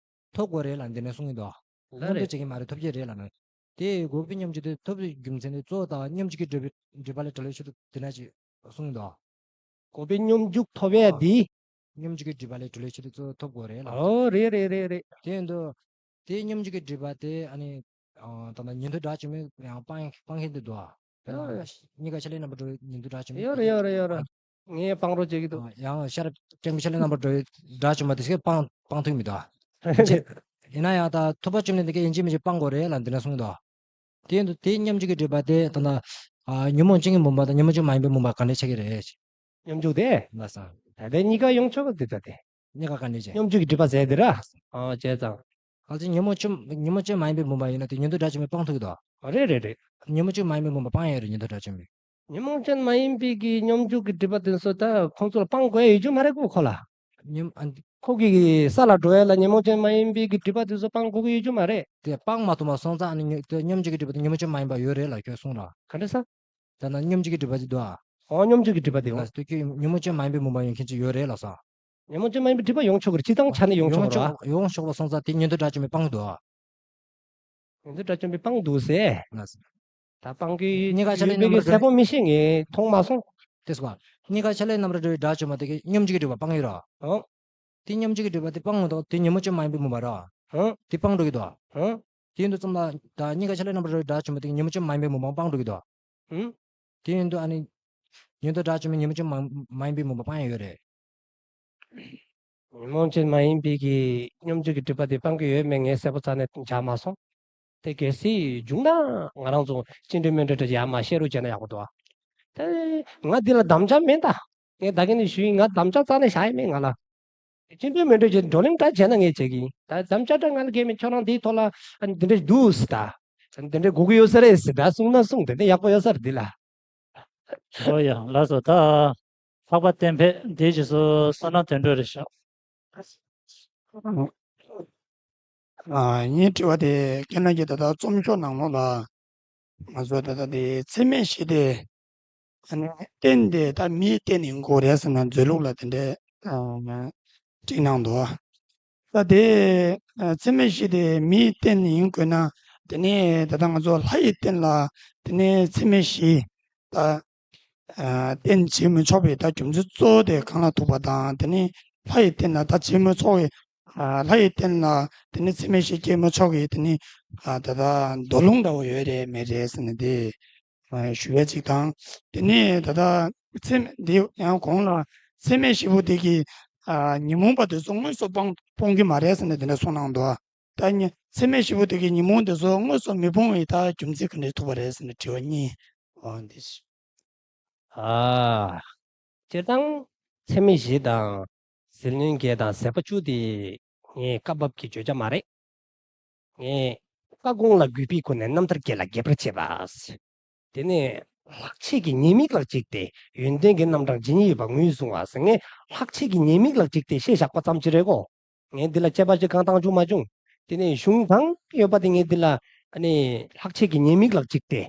ཐོབ་དགོས་རེད་ལབ་འདི་ནས་གསུང་གི་འདུག་ལ་རེད། མངོན་འདོད་བྱེད་ཀྱི་མ་རེད། ཐོབ་ཀྱི་རེད་ལབ་ནས། དེ་འགོག་པའི་སྙོམས་འཇུག་དེ་ཐོབ་པའི་རྒྱུ་མཚན་དེ་གཙོ་བོ་དང་སྙོམས་འཇུག་གི་སྒྲིབ་པའི་སྒྲིབ་པ་ལས་གྲོལ་བའི་ཆེད་དུ་དེ་འདྲ་ཅིག་གསུངས་འདུག་འགོག་པའི་སྙོམས་འཇུག་ཐོབ་ཡས་དེ། སྙོམས་འཇུག་གི་སྒྲིབ་པ་ལས་གྲོལ་བའི་ཆེད་དུ་གཙོ་བོ་ཐོབ་དགོས་རེད་ལབ། ཨོ་རེད་རེད་རེད་རེད། དེ་ཡིན་དུས། དེ་སྙོམས་འཇུག་གི་སྒྲིབ་པ་དེ་ཨ་ནི། ད་ལྟ་ཉན་ཐོས་དགྲ་བཅོམ་པས་ཡང་སྤང་སྤང་མཁན་དེ་འདུག་ཨ། ད་ལྟ་གཉིས་ཀ་ཆ་ལས་རྣམ་པར་གྲོལ་བའི་ཉན་ཐོས་དགྲ་བཅོམ་པས་ཡོད་རེད་ཡོད་རེད་ཡོད་རེད། ངས་སྤང་རོགས་བྱེད་ཀྱི་འདུག་ཡང་ཤེས་རབ་ཀྱི་ཆ་ལས་རྣམ་པར་གྲོལ་བའི་དགྲ་བཅོམ་པ་དེ་ཚོས་སྤང་སྤང་ཐུབ་མི་འདུག་ཨ། ཡིན་ན་ཡང་ད་ཐོབ་པ་བཅོམ་ལྡན་འདས་ཀྱིས་ཡིན་གཅིག་མིན་གཅིག་སྤང་དགོས་རེད་ལབ་འདི་འདྲ་གསུངས་འདུག་དེ་ཡིན་དུས་དེའི་སྙོམས་འཇུག་གི་སྒྲིབ་པ་དེ་ད་ལྟ། ཨ། ཉོན་མོངས་ཅན་གྱི་མུན་པ་དང་ཉོན་མོངས་ཅན་མ་ཡིན་པའི་མུན་པ་ག་འདྲ་ཆགས་ཀྱི་རེད། སྙོམས་འཇུག་དེ། ལགས་སོ། ད་ལྟའི་གཉིས་ཀ་ཡོང་ཆོག་གི་འདུག་ད་དེ། གཉིས་ཀ་ག་འདྲ་བྱས། སྙོམས་འཇུག་གི་སྒྲིབ་པ་ཟེར་དེ་ར། ཨ། བྱས་ཙང་། གལ་ཏེ་ཉོན་མོངས་ཅན་ཉོན་མོངས་ཅན་མ་ཡིན་པའི་མུན་པ་ཡིན་ན་དེ་ཉན་ཐོས་དགྲ་བཅོམ་པས་སྤང་ཐུབ་ཀྱི་འདུག་རེད་རེད་རེད། ཉོན་མོངས་ཅན་མ་ཡིན་པའི་མུན་པ་སྤང་ཡས་རེད་ཉན་ཐོས་དགྲ་བཅོམ་པས། ཉོན་མོངས་ཅན་མ་ཡིན་པའི་གི་སྙོམས་འཇུག་གི་སྒྲིབ་པ་དེ་ཚོ་ད་ཁོང་ཚོ་ལ་སྤང་དགོས་ཡ་ཡོད་རྒྱུ་མ་རེད་གོ་ཁོ་ལ། ཉོན་ཨ། ཁོ་གི་ས་ལ་འགྲོ་ཡ་ལ་ཉོན་མོངས་ཅན་མ་ཡིན་པའི་གི་སྒྲིབ་པ་དེ་ཚོ་སྤང་དགོས་ཀྱི་ཡོད་རྒྱུ་མ་རེད། དེ་སྤང་མ་ཐུབ་པ་སོང་ཙང་ཨ་ནི་ཉོ་དེ་སྙོམས་འཇུག་གི་སྒྲིབ་པ་དེ་ཉོན་མོངས་ཅན་མ་ཡིན་པ་ཡོད་རེད་ལབ་ཁྱོད་གསུངས་ར། ག་འདྲ་ས། ད་ནང་སྙོམས་འཇུག་གི་སྒྲིབ་པ་དེ་འདུག་ཨ། ཨོ་སྙོམས་འཇུག་གི་སྒྲིབ་པ་དེ་ཨོ། ལགས་སོ། དེ་ཁྱོད་ཉོན་མོངས་ཅན་མ་ཡིན་པའི་མུན་པ་ཡོད་མཁན་ཅིག་ཡོད་རེད་ལབ་སོང་། ཉོན་མོངས་ཅན་མ་ཡིན་པའི་སྒྲིབ་པ་ཡོང་ཆོག་གི་རེད། སྤྱིར་བཏང་ཆ་ནས་ཡོང་ཆོག་ར། ཡོང་ཆོག་པ་སོང་ཙང་དེ་ཉན་ཐོས་དགྲ་བཅོམ་པས་སྤང་འདུག་ཨ། ཉན་ཐོས་དགྲ་བཅོམ་པས་སྤང་འདུག་ཟེར། ལགས་སོ། ད་སྤང་གི་གཉིས་ཀ་ཆ་ལས་རྣམ་པར་གྲོལ་བའི་གསལ་པོ་མི་ཤེས་ངས་མཐོང་མ་སོང་། དེ་སོ། གཉིས་ཀ་ཆ་ལས་རྣམ་པར་གྲོལ་བའི་དགྲ་བཅོམ་པ་དེ་གིས་སྙོམས་འཇུག་གི་སྒྲིབ་པ་སྤང་ཡོད་ར། ཨོ། དེ་སྙོམས་འཇུག་གི་སྒྲིབ་པ་དེ་སྤང་ངོ་དང་དེ་ཉོན་མོངས་ཅན་མ་ཡིན་པའི་མུན་པ་ར། ཨོ། དེ་སྤང་འགྲོ་གི་འདུག་ཨ། ཨོ། དེ་ཡིན་དུས་ཙམ་ལ་ད་གཉིས་ཀ་ཆ་ལས་རྣམ་པར་གྲོལ་བའི་དགྲ་བཅོམ་པ་དེ་གིས་ཉོན་མོངས་ཅན་མ་ཡིན་པའི་མུན་པ་སྤང་འགྲོ་གི་འདུག་ཨ། ཨུ། དེ་ཡིན་དུས་ཨ་ནི། ཉན་ཐོས་དགྲ་བཅོམ་པས་ཉོན་མོངས་ཅན་མ་མ་ཡིན་པའི་མུན་པ་སྤང་ཡ་ཡོད་རེད། ཉོན་མོངས་ཅན་མ་ཡིན་པའི་གི་སྙོམས་འཇུག་གི་སྒྲིབ་པ་དེ་སྤང་གི་ཡོད་མེད་ངས་གསལ་པོ་རྩ་ནས་མཇལ་མ་སོང་། དེ་གལ་སྲིད་བྱུང་ན་ང་རང་ཚོ་སྤྱི་འགྲོས་མི་འགྲོ་འདྲ་ཡར་མར་བཤད་རོགས་བྱས་ན་ཡག་པོ་འདུག་ཨ། དེ་ང་འདི་ལ་དམ་བཅའ་མེད་ད། ངས་ད་གིན་ནས་ཞུས་ཡིན། ང་དམ་བཅའ་རྩ་ནས་བཞག་ཡི་མེད་ང་ལ། སྤྱི་འགྲོས་མི་འགྲོ་བྱས་བགྲོ་གླེང་འདྲ་བྱས་ན་ངས་བྱེད་ཀྱི་ཡིན། ད་དམ་བཅའ་འདྲ་ང་ལ་གལ་མེད། ཁྱོད་རང་འདིའི་ཐོག་ལ་ཨ་ནི་འདི་འདྲ་འདུག་ཟེར་ད། འདི་འདྲ་དགོས་ཀྱི་ཡོད་ས་རེད་ཟེར་ད་གསུངས་ན་གསུངས། དེ་འདྲ་ཡག་པོ་ཡོད་ས་རེད་འདི་ལ། ཨོ་ཡ། ལགས་སོ། ད་ལྷག་པ་བསྟན་འཕེལ་དེའི་རྗེས་སུ་བསོད་ནམས་དོན་གྲུབ་རེད་ཤག་ཨ། ངའི་དྲི་བ་དེ་ཁྱེད་རང་གིས་ད་ལྟ་རྩོམ་ཤོག་ནང་ལོགས་ལ་ང་ཚོ་ད་ལྟ་དེ་ཚད་མེད་བཞི་དེ་ཨ་ནི་རྟེན་དེ་ད་མིའི་རྟེན་ཡིན་དགོས་རེད་ཟེར་ནས་མཛོད་ལུགས་ལ་དེ་འདྲའི་ཨ་བྲིས་གནང་འདུག་ད་དེ་ཨ་ཚད་མེད་བཞི་དེ་མིའི་རྟེན་ཡིན་དགོས་ན། དེ་ནས་ད་ལྟ་ང་ཚོ་ལྷ་ཡི་རྟེན་ལ་དེ་ནས་ཚད་མེད་བཞི་ད་ཨ་རྟེན་བྱེད་མི་ཆོག་པའི་ད་རྒྱུ་མཚན་གཙོ་བོ་དེ་གང་ལ་ཐུག་པ་དང་། དེ་ནས་ ལྷ་ཡི་རྟེན་ལ་ད་རྗེ་མོའི་ཚོགས་ཀྱི་ཨ་ལྷ་ཡི་རྟེན་ལ་དེ་ནི་ཚད་མེད་བཞི་རྗེ་མོའི་ཚོགས་ཀྱི་དེ་ནི་ཨ་ད་ལྟ་མདོ་ལུང་འདྲ་བོ་ཡོད་རེད་མེད་རེད་ཟེར་ནས་དེ་ཨ་ཞུ་བའི་ཅིག་དང་། དེ་ནི་ད་ལྟ་ཚད་མེད་འདི་ཡང་གོང་ལ་ཚད་མེད་བཞི་པོ་དེ་གི་ཨ་ཉོན་མོངས་པ་དེ་ཚོ་དངོས་སུ་སྤོང་སྤོང་གི་མ་རེད་ཟེར་ནས་དེ་འདྲ་གསུངས་གནང་འདུག་ད་ནི་ཚད་མེད་བཞི་པོ་དེ་གི་ཉོན་མོངས་དེ་ཚོ་དངོས་སུ་མི་སྤོང་བའི་ད་རྒྱུ་མཚན་ག་འདྲ་ཐུག་པ་རེད་ཟེར་ནས་དྲི་བ་གཉིས། འོ་འདི་ཞུ། ཨ། སྤྱིར་བཏང་ཚད་མེད་བཞི་དང་ཟིལ་གནོན་བརྒྱད་དང་ཟད་པ་བཅུ་དེ་ངས་སྐབས་བབ་ཀྱི་བརྗོད་བྱ་མ་རེད། ངས་ཀ་ཀོང་ལ་གུས་པའི་སྒོ་ནས་རྣམ་ཐར་བརྒྱད་ལ་རྒྱས་པར་བྱེད་པ། དེ་ནས་ལྷག་བཅས་ཀྱི་ཉེས་དམིགས་ལ་གཅིག་སྟེ་ཡོན་ཏན་གྱི་རྣམ་གྲངས་ཇི་སྙེད་ཡོད་པ་ངོས་བཟུང་བ་ཟེར། ངས་ལྷག་བཅས་ཀྱི་ཉེས་དམིགས་ལ་གཅིག་སྟེ་བཤད་བཞག་པ་ཙམ་ཅིག་རེད་གོ། ངས་འདི་ལ་དཔྱད་པ་ཅིག་གང་བཏང་བཅུག་མ་བྱུང་། དེ་ནས་གཞུང་གང་ཡོད་པ་དེ་ངས་འདི་ལ་ཨ་ནི་ལྷག་བཅས་ཀྱི་ཉེས་དམིགས་ལ་གཅིག་སྟེ།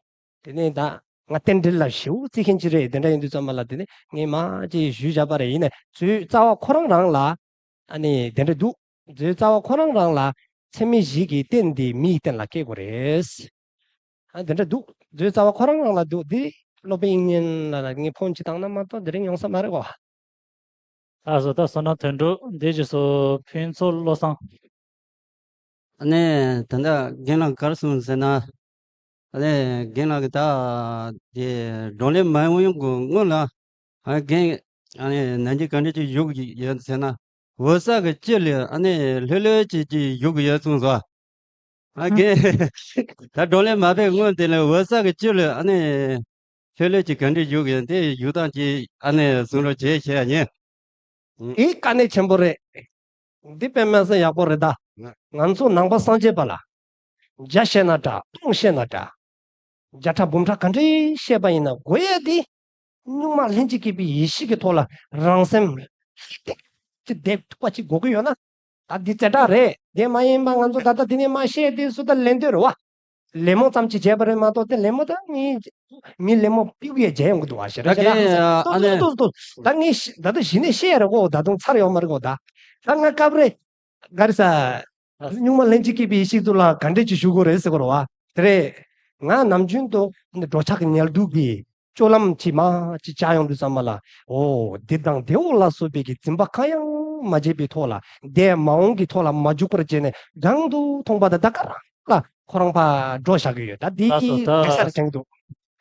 དེ་ནས་ད་ང་རྟེན་འབྲེལ་ལ་ཞེ་པོ་བརྩི་མཁན་ཅིག་རེད། དེ་འདྲ་ཡིན་དུས་ཙམ་པ་ལ་དེ་ནས་ངས་མ་ཅིག་ཞུས་བཞག་པ་རེད། ཡིན་ནའི་མཛོད་རྩ་བ་ཁོ་རང་རང་ལ་ཨ་ནི་དེ་འདྲ་འདུག་མཛོད་རྩ་བ་ཁོ་རང་རང་ལ་ཚད་མེད་བཞི་གི་རྟེན་འདི་མིའི་རྟེན་ལ་སྐྱེལ་དགོས་རེད། ཨ་དེ་འདྲ་འདུག་མཛོད་རྩ་བ་ཁོ་རང་རང་ལ་འདུག་འདི་སློབ་དཔོན་དབྱིག་གཉེན་ལ་ངས་ཕོན་ཅིག་བཏང་ན་མ་གཏོགས་དེ་རིང་ཡོང་ས་མ་རེད་གོ། ལགས་སོ། ད་བསོད་ནམས་དོན་གྲུབ། འདི་རྗེས་སུ་ཕུན་ཚོགས་བློ་བཟང་། ཨ་ནི་ད་ལྟ་རྒན་ལགས་ག་རེ་གསུངས་ཟེར་ན། ཨ་ནི་རྒན་ལགས་ཀྱིས་ད་དེ་བགྲོ་གླེང་མ་ཡོང་གི་སྔོན་ལ། ཨ་རྒན་ཨ་ནི་ནན་གྱིས་ག་འདྲ་ཅིག་བཞུགས་ཡོད་ཟེར་ན། འོད་གསལ་གྱི་དཀྱིལ་ལ་ཨ་ནི་ལྷོད་ལྷོད་ཅིག་ཅིག་བཞུགས་ཡོད་གསུངས་སོ། ཨ་རྒན་ད་བགྲོ་གླེང་མ་ཕེབས་སྔོན་དེ་ལ་འོད་གསལ་གྱི་དཀྱིལ་ལ་ཨ་ནི་ལྷོད་ལྷོད་ཅིག་ག་འདྲ་བཞུགས་ཡོད་དེ་བཞུགས་སྟངས་ཅིག་ཨ་ནི་གསུང་རོགས་བྱེད་ཞུ་ཡ་ཡིན། ཨེ་དཀའ་གནད་ཆེན་པོ་རེད། འདི་དཔེ་མི་སྲིད་ཡག་པོ་རེད་ད། ང་ཚོ་ནང་པ་སངས་རྒྱས་པ་ལ། བརྒྱ་བཤད་ན་འདྲ། སྟོང་བཤད་ན་འདྲ། བརྒྱ་ཕྲག་འབུམ་ཕྲག་ག་འདྲའི་བཤད་པ་ཡིན་ན་དགོས་ཡ་དེ། གཉུག་མ་ལྷན་ཅིག་སྐྱེས་པའི་ཡེ་ཤེས་ཀྱི་ཐོག་ལ་རང་སེམས་ལྷག་ཅིག་བསྡད་ཐུབ་པ་ཅིག་དགོས་ཀྱི་ཡོད་ན། ད་འདི་ཙེ་དྲག་རེད། དེ་མ་ཡིན་པ་ང་ཚོ་ད་ལྟ་འདི་ནས་མ་བཤད་དེ་སུ་ད་ལན་འདོད་རེད་བ། ལད་མོ་ཙམ་ཅིག་བྱས་པ་རེད་མ་གཏོགས་དེ་ལད་མོ་ད་མི་མི་ལད་མོ་པིག་ཡས་བྱས་ཡོང་གི་འདུག་བ་ཞེ་ར་ད་ཞེ་ར་གན་ཨ་ཏོག་ཏོག་ནས་ཏོག་ཏོག་ད་ངས་ཤི་ད་ལྟ་གཞི་ནས་བཤད་ཡ་རེད་གོ། ད་དུང་ཚར་ཡོང་མ་རེད་གོ། ད་ད་ང་སྐབས་རེ་ག་རེ་ས་གཉུག་མ་ལྷན་ཅིག་སྐྱེས་པའི་ཡེ་ཤེས་ཚོ་ལ་ག་འདྲས་ཅིག་ཞུ་དགོས་རེད་ཟེར་གོ་རེད་བ། དེ་རེད། ང་ནམ་རྒྱུན་དུ་འགྲོ་འཆག་གི་ཉལ་འདུག་གི་སྤྱོད་ལམ་ཅིག་མ་ཅིག་བཅའ་ཡོང་དུས་ཙམ་པ་ལ། འོ་འདི་དང་དེའོ་ལ་སོགས་པའི་གི་འཛིན་པ་གང་ཡང་མ་བྱས་པའི་ཐོག་ལ་འདས་མ་འོངས་ཀྱི་ཐོག་ལ་མ་འཇུག་པར་བྱས་ནས་སྒང་དུ་མཐོང་པ་དང་ད་ག་རང་ལ་ཁོ་རང་ཕར་འགྲོ་བཞག་གི་ཡོད། ད་འདི་ལགས་སོ། ད་གེ་སར་དྲན་གི་འདུག་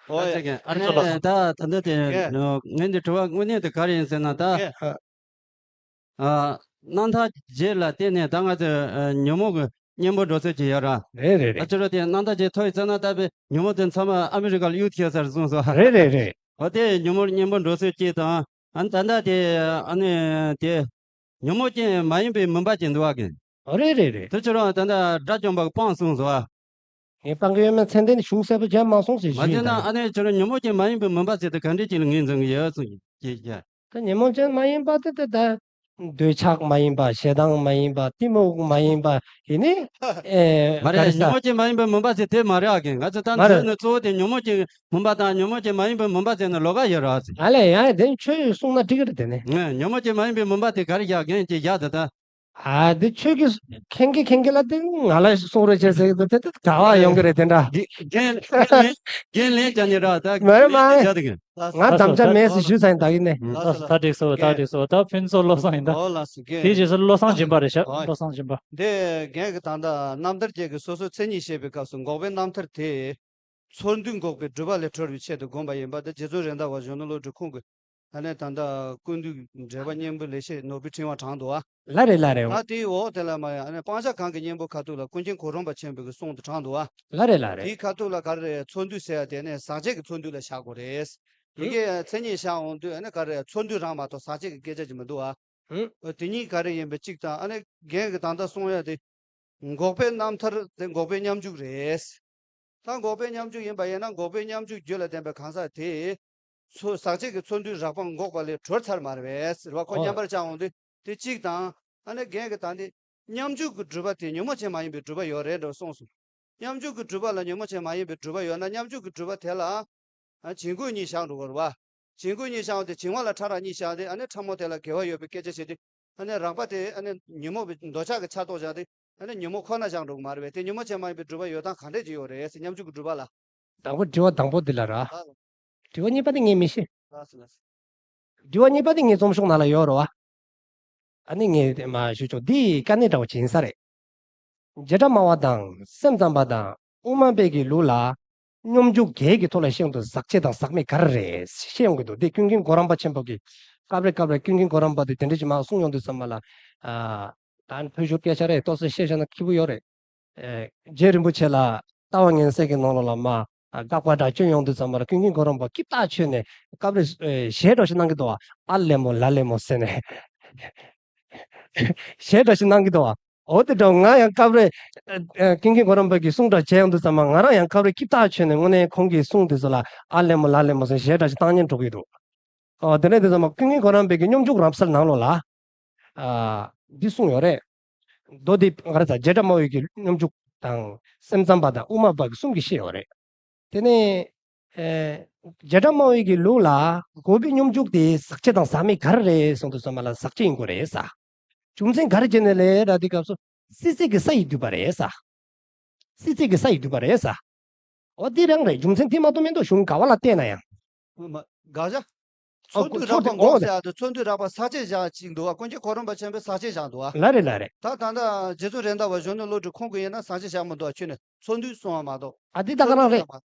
ཨོ་ཡ། ཨ་ནི་ད་ད་ལྟ་དེ་ངས་འདི་དྲི་བ་དངོས་གནས་དེ་ག་རེ་ཡིན་ཟེར་ན་ད། ཨ། རྣམ་ཐར་རྒྱས་ལ་བརྟེན་ནས་ད་ང་ཚོས་ཨ་ཉོན་མོངས་ཀྱི་གཉེན་པོ་འགྲོ་ཚུལ་ཅིག་ཡོད་ར། རེད་རེད་ཨ་རེད། ཅི་རོ་དེ་རྣམ་ཐར་རྒྱས་ཐོ་ཡི་ཚེ་ན་ད་པའི་ཉོན་མོངས་དེ་ཚང་མ་ཨ་མི་རི་ཀ་ལ་གཡུག་ཐེབས་ཚར་གསུངས་སོ། རེད་རེད་རེད། འོ་དེ་ཉོན་མོངས་གཉེན་པོ་འགྲོ་ཚུལ་གཅིག་དང་། ཨ་ནི་ད་ལྟ་དེ་ཨ་ནི་དེ་ཉོན་མོངས་ཅན་མ་ཡིན་པའི་མུན་པ་ཅིག་འདུག་བ་གི། རེད་རེད་རེད། དེ་ཕྱིར་རང་ད་ལྟ་དགྲ་བཅོམ་པ་གི་སྤང་གསུངས་སོ། ངས་སྤང་གི་ཡོད་མེད་མཚན་ལྡན་གཞུང་གསལ་པོ་མཇལ་མ་སོང་ཟེར་མ་ཞུས་བྱས་ན་ད། ཨ་ནི་ཁྱོད་རང་ཉོན་མོངས་ཅན་མ་ཡིན་པའི་མུན་པ་ཟེར་དེ་ག་འདྲས་ཅིག་ལ་ངོས་འཛིན་གི་ཡོད་གསུངས་ཀྱི་ཀྱེ་ཀྱེ། ད་ཉོན་མོངས་ཅན་མ་ཡིན་པ་དེ་དེ་ད་འདོད་ཆགས་མ་ཡིན་པ། ཞེ་སྡང་མ་ཡིན་པ། གཏི་མུག་མ་ཡིན་པ། ཡིན་ནི་ཨེ་མ་ག་རེ་རེད། ས་ཉོན་མོངས་ཅན་མ་ཡིན་པའི་མུན་པ་ཟེར་དེ་མ་རེད་ཨ་གི། ང་ཚོ་ད་མ་འདི་རེད། ནི་གཙོ་བོ་དེ་ཉོན་མོངས་ཅན་མུན་པ་དང་ཉོན་མོངས་ཅན་མ་ཡིན་པའི་མུན་པ་ཟེར་ནས་ལོགས་ཀ་ཡོད་རེད་ཨ་ཟེར། ཨ་ལས་ཡང་དེ་ཆོས་གསུངས་ན་འགྲིག་གི་རེད། དེ་ནི་ངས་ཉོན་མོངས་ཅན་མ་ཡིན་པའི་མུན་པ་དེ་ག་རེ་བཞག་གན་ཅིག་བཞག་དེ་ད། ཨ་འདི་ཆོས་ཀྱི་མཁན་གྱི་མཁན་གྱི་ལ་དེ་ང་ལ་གསུང་རོགས་བྱས་ཟེར་གི་འདུག་དེ་དེ་ག་བ་ཡོང་གི་རེད་དེ་འདྲ། རྒན་རྒན་ལན་རྒན་ལན་བྱ་ནི་ར་ད། མ་རེད་མ་རེད། ལན་བྱ་དེ་གི། ང་དམ་བཅའ་མེད་ཟེར་ཞུས་ཚར་ཡིན་ད་གི་ནས། ལགས་སོ། ད་འགྲིག་སོ། ད་འགྲིག་སོ། ད་ཕུན་ཚོགས་བློ་བཟང་ཡིན་ད། ཨོ་ལགས་སོ་རྒན། དེའི་རྗེས་སུ་བློ་བཟང་སྦྱིན་པ་རེད་ཤག་ཨོ། བློ་བཟང་སྦྱིན་པ། འདི་རྒན་གྱི་ད་ལྟ་རྣམ་ཐར་རྒྱས་ཀྱི་སོ་སོའི་མཚན་ཉིད་བཤད་པའི་སྐབས་སུ་འགོག་པའི་རྣམ་ཐར་དེ། ཚོར་འདུ་འགོག་པའི་སྒྲིབ་པ་ལས་གྲོལ་བའི་ཆེད་དུ་བསྒོམ་པ་ཡིན་པ་འདི་རྗེ་བཙུན་རེད་མདའ་བ་གཞོན་ནུ་བློ་གྲོས་ཁོང་གིས་ཨ་ནི་ད་ལྟ་ཀུན་འདུས་འགྲེལ་པ་སྙིང་པོ་ལེགས་བཤད་ནོར་བུའི་ཕྲེང་བ་དྲངས་འདུག་ཨ། ལ་རེད་ལ་རེད། ད་དེའི་འོག་དེ་ལ་མ་ཡ་ཨ་ནི་སྤང་བྱ་གང་གི་གཉེན་པོ་ཁ་ཐུག་ལ་ཀུན་མཁྱེན་གོ་རམས་པ་ཆེན་པོའི་གི་གསུང་དུ་དྲངས་འདུག་ཨ། ལ་རེད་ལ་རེད། དེའི་ཁ་ཐུག་ལ་ག་རེ་རེད། ཚོར་འདུ་ཟེར་ཡ་དེ་ནས་ཟག་བཅས་ཀྱི་ཚོར་འདུ་ལ་བཞག་དགོས་རེད། དེ་གའི་མཚན་ཉིད་བཞག་འོང་དུས་ཨ་ནི་ག་རེ་ཚོར་འདུ་རང་མ་གཏོགས་ཟག་བཅས་ཀྱི་སྐད་ཆ་ཅིག་མི་འདུག་ཨ། ཨོ་དེ་གཉིས་ག་རེ་ཡིན་པའི་གཅིག་དང་ཨ་ནི་རྒན་གྱི་ད་ལྟ་གསུང་ཡ་དེ། འགོག་པའི་རྣམ་ཐར་དེ་འགོག་པའི་སྙོམས་འཇུག་རེད། ད་འགོག་པའི་སྙོམས་འཇུག་ཡིན་པ་ཡིན་ན་འགོག་པའི་སྙོམས་འཇུག་རྒྱུད་ལ་ལྡན་པའི་གང་ཟག་དེས་ཚོ་ཟག་བཅས་ཀྱི་ཚོར་འདུའི་རགས་པ་འགོག་པ་ལས་གྲོལ་ཚར་མ་རེད་པས་ཟེར་བ་ཁོ་ཨོ། མཉམ་པར་བཅའ་འོང་དུས་དེ་གཅིག་དང་། ཨ་ནི་རྒན་གྱིས་ད་འདི་སྙོམས་འཇུག་གི་སྒྲུབ་པ་དེ་ཉོན་མོངས་ཅན་མ་ཡིན་པའི་སྒྲུབ་པ་ཡོད་རེད་འགྲོ་གསུངས་སོང་། སྙོམས་འཇུག་གི་སྒྲུབ་པ་ལ་ཉོན་མོངས་ཅན་མ་ཡིན་པའི་སྒྲུབ་པ་ཡོད་ན་སྙོམས་འཇུག་གི་སྒྲུབ་པ་དེ་ལ་ཨ་བྱིང་རྒོད་གཉིས་བཞག་འགྲོ་གི་རེད་པ། བྱིང་རྒོད་གཉིས་བཞག་སྟེ་བྱིང་བ་ལ་ཕྲ་རགས་གཉིས་བཞག་སྟེ་ཨ་ནི་ཕྲ་མོ་དེ་ལ་དགེ་བ་ཡོད་པའི་སྐད་ཆ་བྱས་ཏེ། ཨ་ནི་རགས་པ་དེ་ཨ་ནི་ཉོན་མོངས་པའི་འདོད་ཆགས་ཀྱི་ཆ་གཏོགས་བཞག་སྟེ་ཨ་ནི་ཉོན་མོངས་ཁོ་ན་བཞག་འགྲོ་གི་མ་རེད་པས། དེ་ཉོན་མོངས་ཅན་མ་ཡིན་པའི་སྒྲུབ་པ་ཡོད་སྟངས་ག་འདྲས་ཅིག་ཡོད་རེད་ཟེར་སྙོམས་འཇུག་གི་སྒྲུབ་པ་ལ། དང་པོ་དྲི་བ་དང་པོ་འདི་ལ་ར། ཨ། དྲི་བ་གཉིས་པ་དེ་ངས་མི་ཤེས། ལགས་སོ་ལགས་སོ། དྲི་བ་གཉིས་པ་དེ་ངའི་རྩོམ་ཤོག་ནང་ལ་ཡོད་རེད་པ། ཨ་ནི་ངས་མ་ཞུ་ཆོག་འདི་དཀའ་གནད་འདྲ་བོ་ཅིག་ཡིན་ས་རེད། བྱེ་བྲག་སྨྲ་བ་དང་སེམས་ཙམ་པ་དང་དབུ་མ་པའི་གི་ལུགས་ལ། སྙོམས་འཇུག་བརྒྱད་ཀྱི་ཐོག་ལ་ཤེས་ཡོན་དུ་ཟག་བཅས་དང་ཟག་མེད་ག་རེ་རེད་ཤེས་ཡོང་གི་འདུག་དེ་ཀུན་མཁྱེན་གོ་རམས་པ་ཆེན་པོ་གིས་སྐབས་རེ་སྐབས་རེ་ཀུན་མཁྱེན་གོ་རམས་པ་དེ་དེ་འདྲ་ཅིག་མ་གསུང་ཡོང་དུས་ཙམ་པ་ལ། ཨ། ད་ཕོ་ཤུར་སྐད་ཆ་རེད། ཏོག་ཙམ་བཤད་བཞག་ན་སྐྱིད་པོ་ཡོད་རེད། ཨེ། རྗེ་རིན་པོ་ཆེ་ལ་ལྟ་བ་ངན་སེལ་གྱི་ནང་ལོགས་ལ་མ། ཨ། དགག་པ་འདྲ་བསྐྱོན་ཡོང་དུས་ཙམ་པ་ལ་ཀུན་མཁྱེན་གོ་རམས་པ་སྐྱིད་ཐག་ཆོད་ནས་སྐབས་རེ། ཨེ། ཞལ་འདྲ་ཞིག་གནང་གི་འདུག་ཨ་ལེ་མོ་ལ་ལེ་མོ་ཟེར་ནས། ཞལ་འདྲ་ཞིག་གནང་གི་འདུག་བ། འོ་དེ་འདྲ་ང་ཡང་སྐབས་རེ། ཨ། ཨ། ཀུན་མཁྱེན་གོ་རམས་པ་གི་གསུང་འདྲ་བྱས་ཡོང་དུས་ཙམ་པ་ང་རང་ཡང་སྐབས་རེ་སྐྱིད་ཐག་ཆོད་ནས་དངོས་གནས་ཁོང་གི་གསུང་དེ་ཚོ་ལ་ཨ་ལེ་མོ་ལ་ལེ་མོ་ཟེར་ཞལ་འདྲ་ཞིག་བཏང་སྙིང་འདོད་ཀྱི་འདུག་ཨོ་དེ་ནས་དེ་ཚོ་མ་ཀུན་མཁྱེན་གོ་རམས་པའི་གི་སྙོམས་འཇུག་རབ་གསལ་ནང་ལོགས་ལ། ཨ། འདི་གསུངས་ཡོད་རེད། མདོ་སྡེ་ང་རང་ཚོ་བྱེ་བྲག་སྨྲ་བའི་གི་སྙོམས་འཇུག་དང་སེམས་ཙམ་པ་དང་དབུ་མ་པ་གི་གསུམ་གྱིས་བཤད་ཡོད་རེད། དེ་ནས། ཨེ། བྱེ་བྲག་སྨྲ་བའི་གི་ལུགས་ལ་འགོག་པའི་སྙོམས་འཇུག་དེ་ཟག་བཅས་དང་ཟག་མེད་ག་རེ་རེད་གསུངས་དུས་ཙམ་པ་ལ་ཟག་བཅས་ཡིན་དགོས་རེད་ས། རྒྱུ་མཚན་ག་རེ་བྱས་ནས་ལས་ར་དེ་སྐབས་སུ་སྲིད་རྩེ་གི་ས་ཡིས་བསྡུས་པ་རེད་ས། སྲིད་རྩེ་གི་ས་ཡིས་བསྡུས་པ་རེད་ས། འོ་འདི་རང་རེད། རྒྱུ་མཚན་དེ་མ་གཏོགས་མི་འདུག་གཞུང་ག་བ་ལ་བལྟས་ན་ཡང་། ཨོ་མ། དགག་བྱ། ཨོ་ཚོར་འདུས་ཚོར་རགས་པ་འདུས་འགོག་ཨོ་ཟེར་ཡག་དེ་ཚོར་འདུས་རགས་པ་ཟག་བཅས་བཞག་ཅིག་འདུག་བ། ཀུན་མཁྱེན་གོ་རམས་པ་ཆེན་པོས་ཟག་བཅས་བཞག་འདུག་བ། ལ་རེད་ལ་རེད། ད་ད་ལྟ་རྗེ་བཙུན་རེད་མདའ་བ་གཞོན་ནུ་བློ་གྲོས་ཁོང་གིས་ཡིན་ན་ཟག་བཅས་བཞག་མི་འདུག་བ། ཁྱོད་ནས་ཚོར་འདུས་གསུང་བ་མ་གཏོགས། ཨ་འདི་ད་ག་རང་རེད།